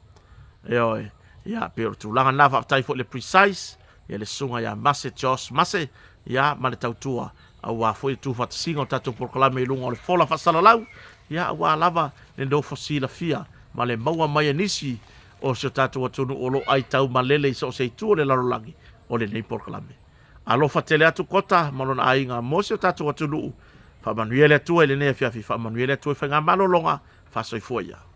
Ioe, ia pei o le tulaga lena, faafetai foi i le Precise, ia le susuga ia Mase Josh Mase, ia ma le tautua Aua foi le tuufaatasiga o tatou polokalame i luga o le fola faasalalau, ia aua lava le nofo silafia ma le maua mai e nisi o si o tatou atunuu o lo o aitau malele i so o se itu o le lalolagi o lenei polokalame. Alofa tele atu Kota ma lona aiga mo si o tatou atunuu. Faamanuia le Atua i lenei afiafi, faamanuia le Atua i faigamalologa, faasoifua ia.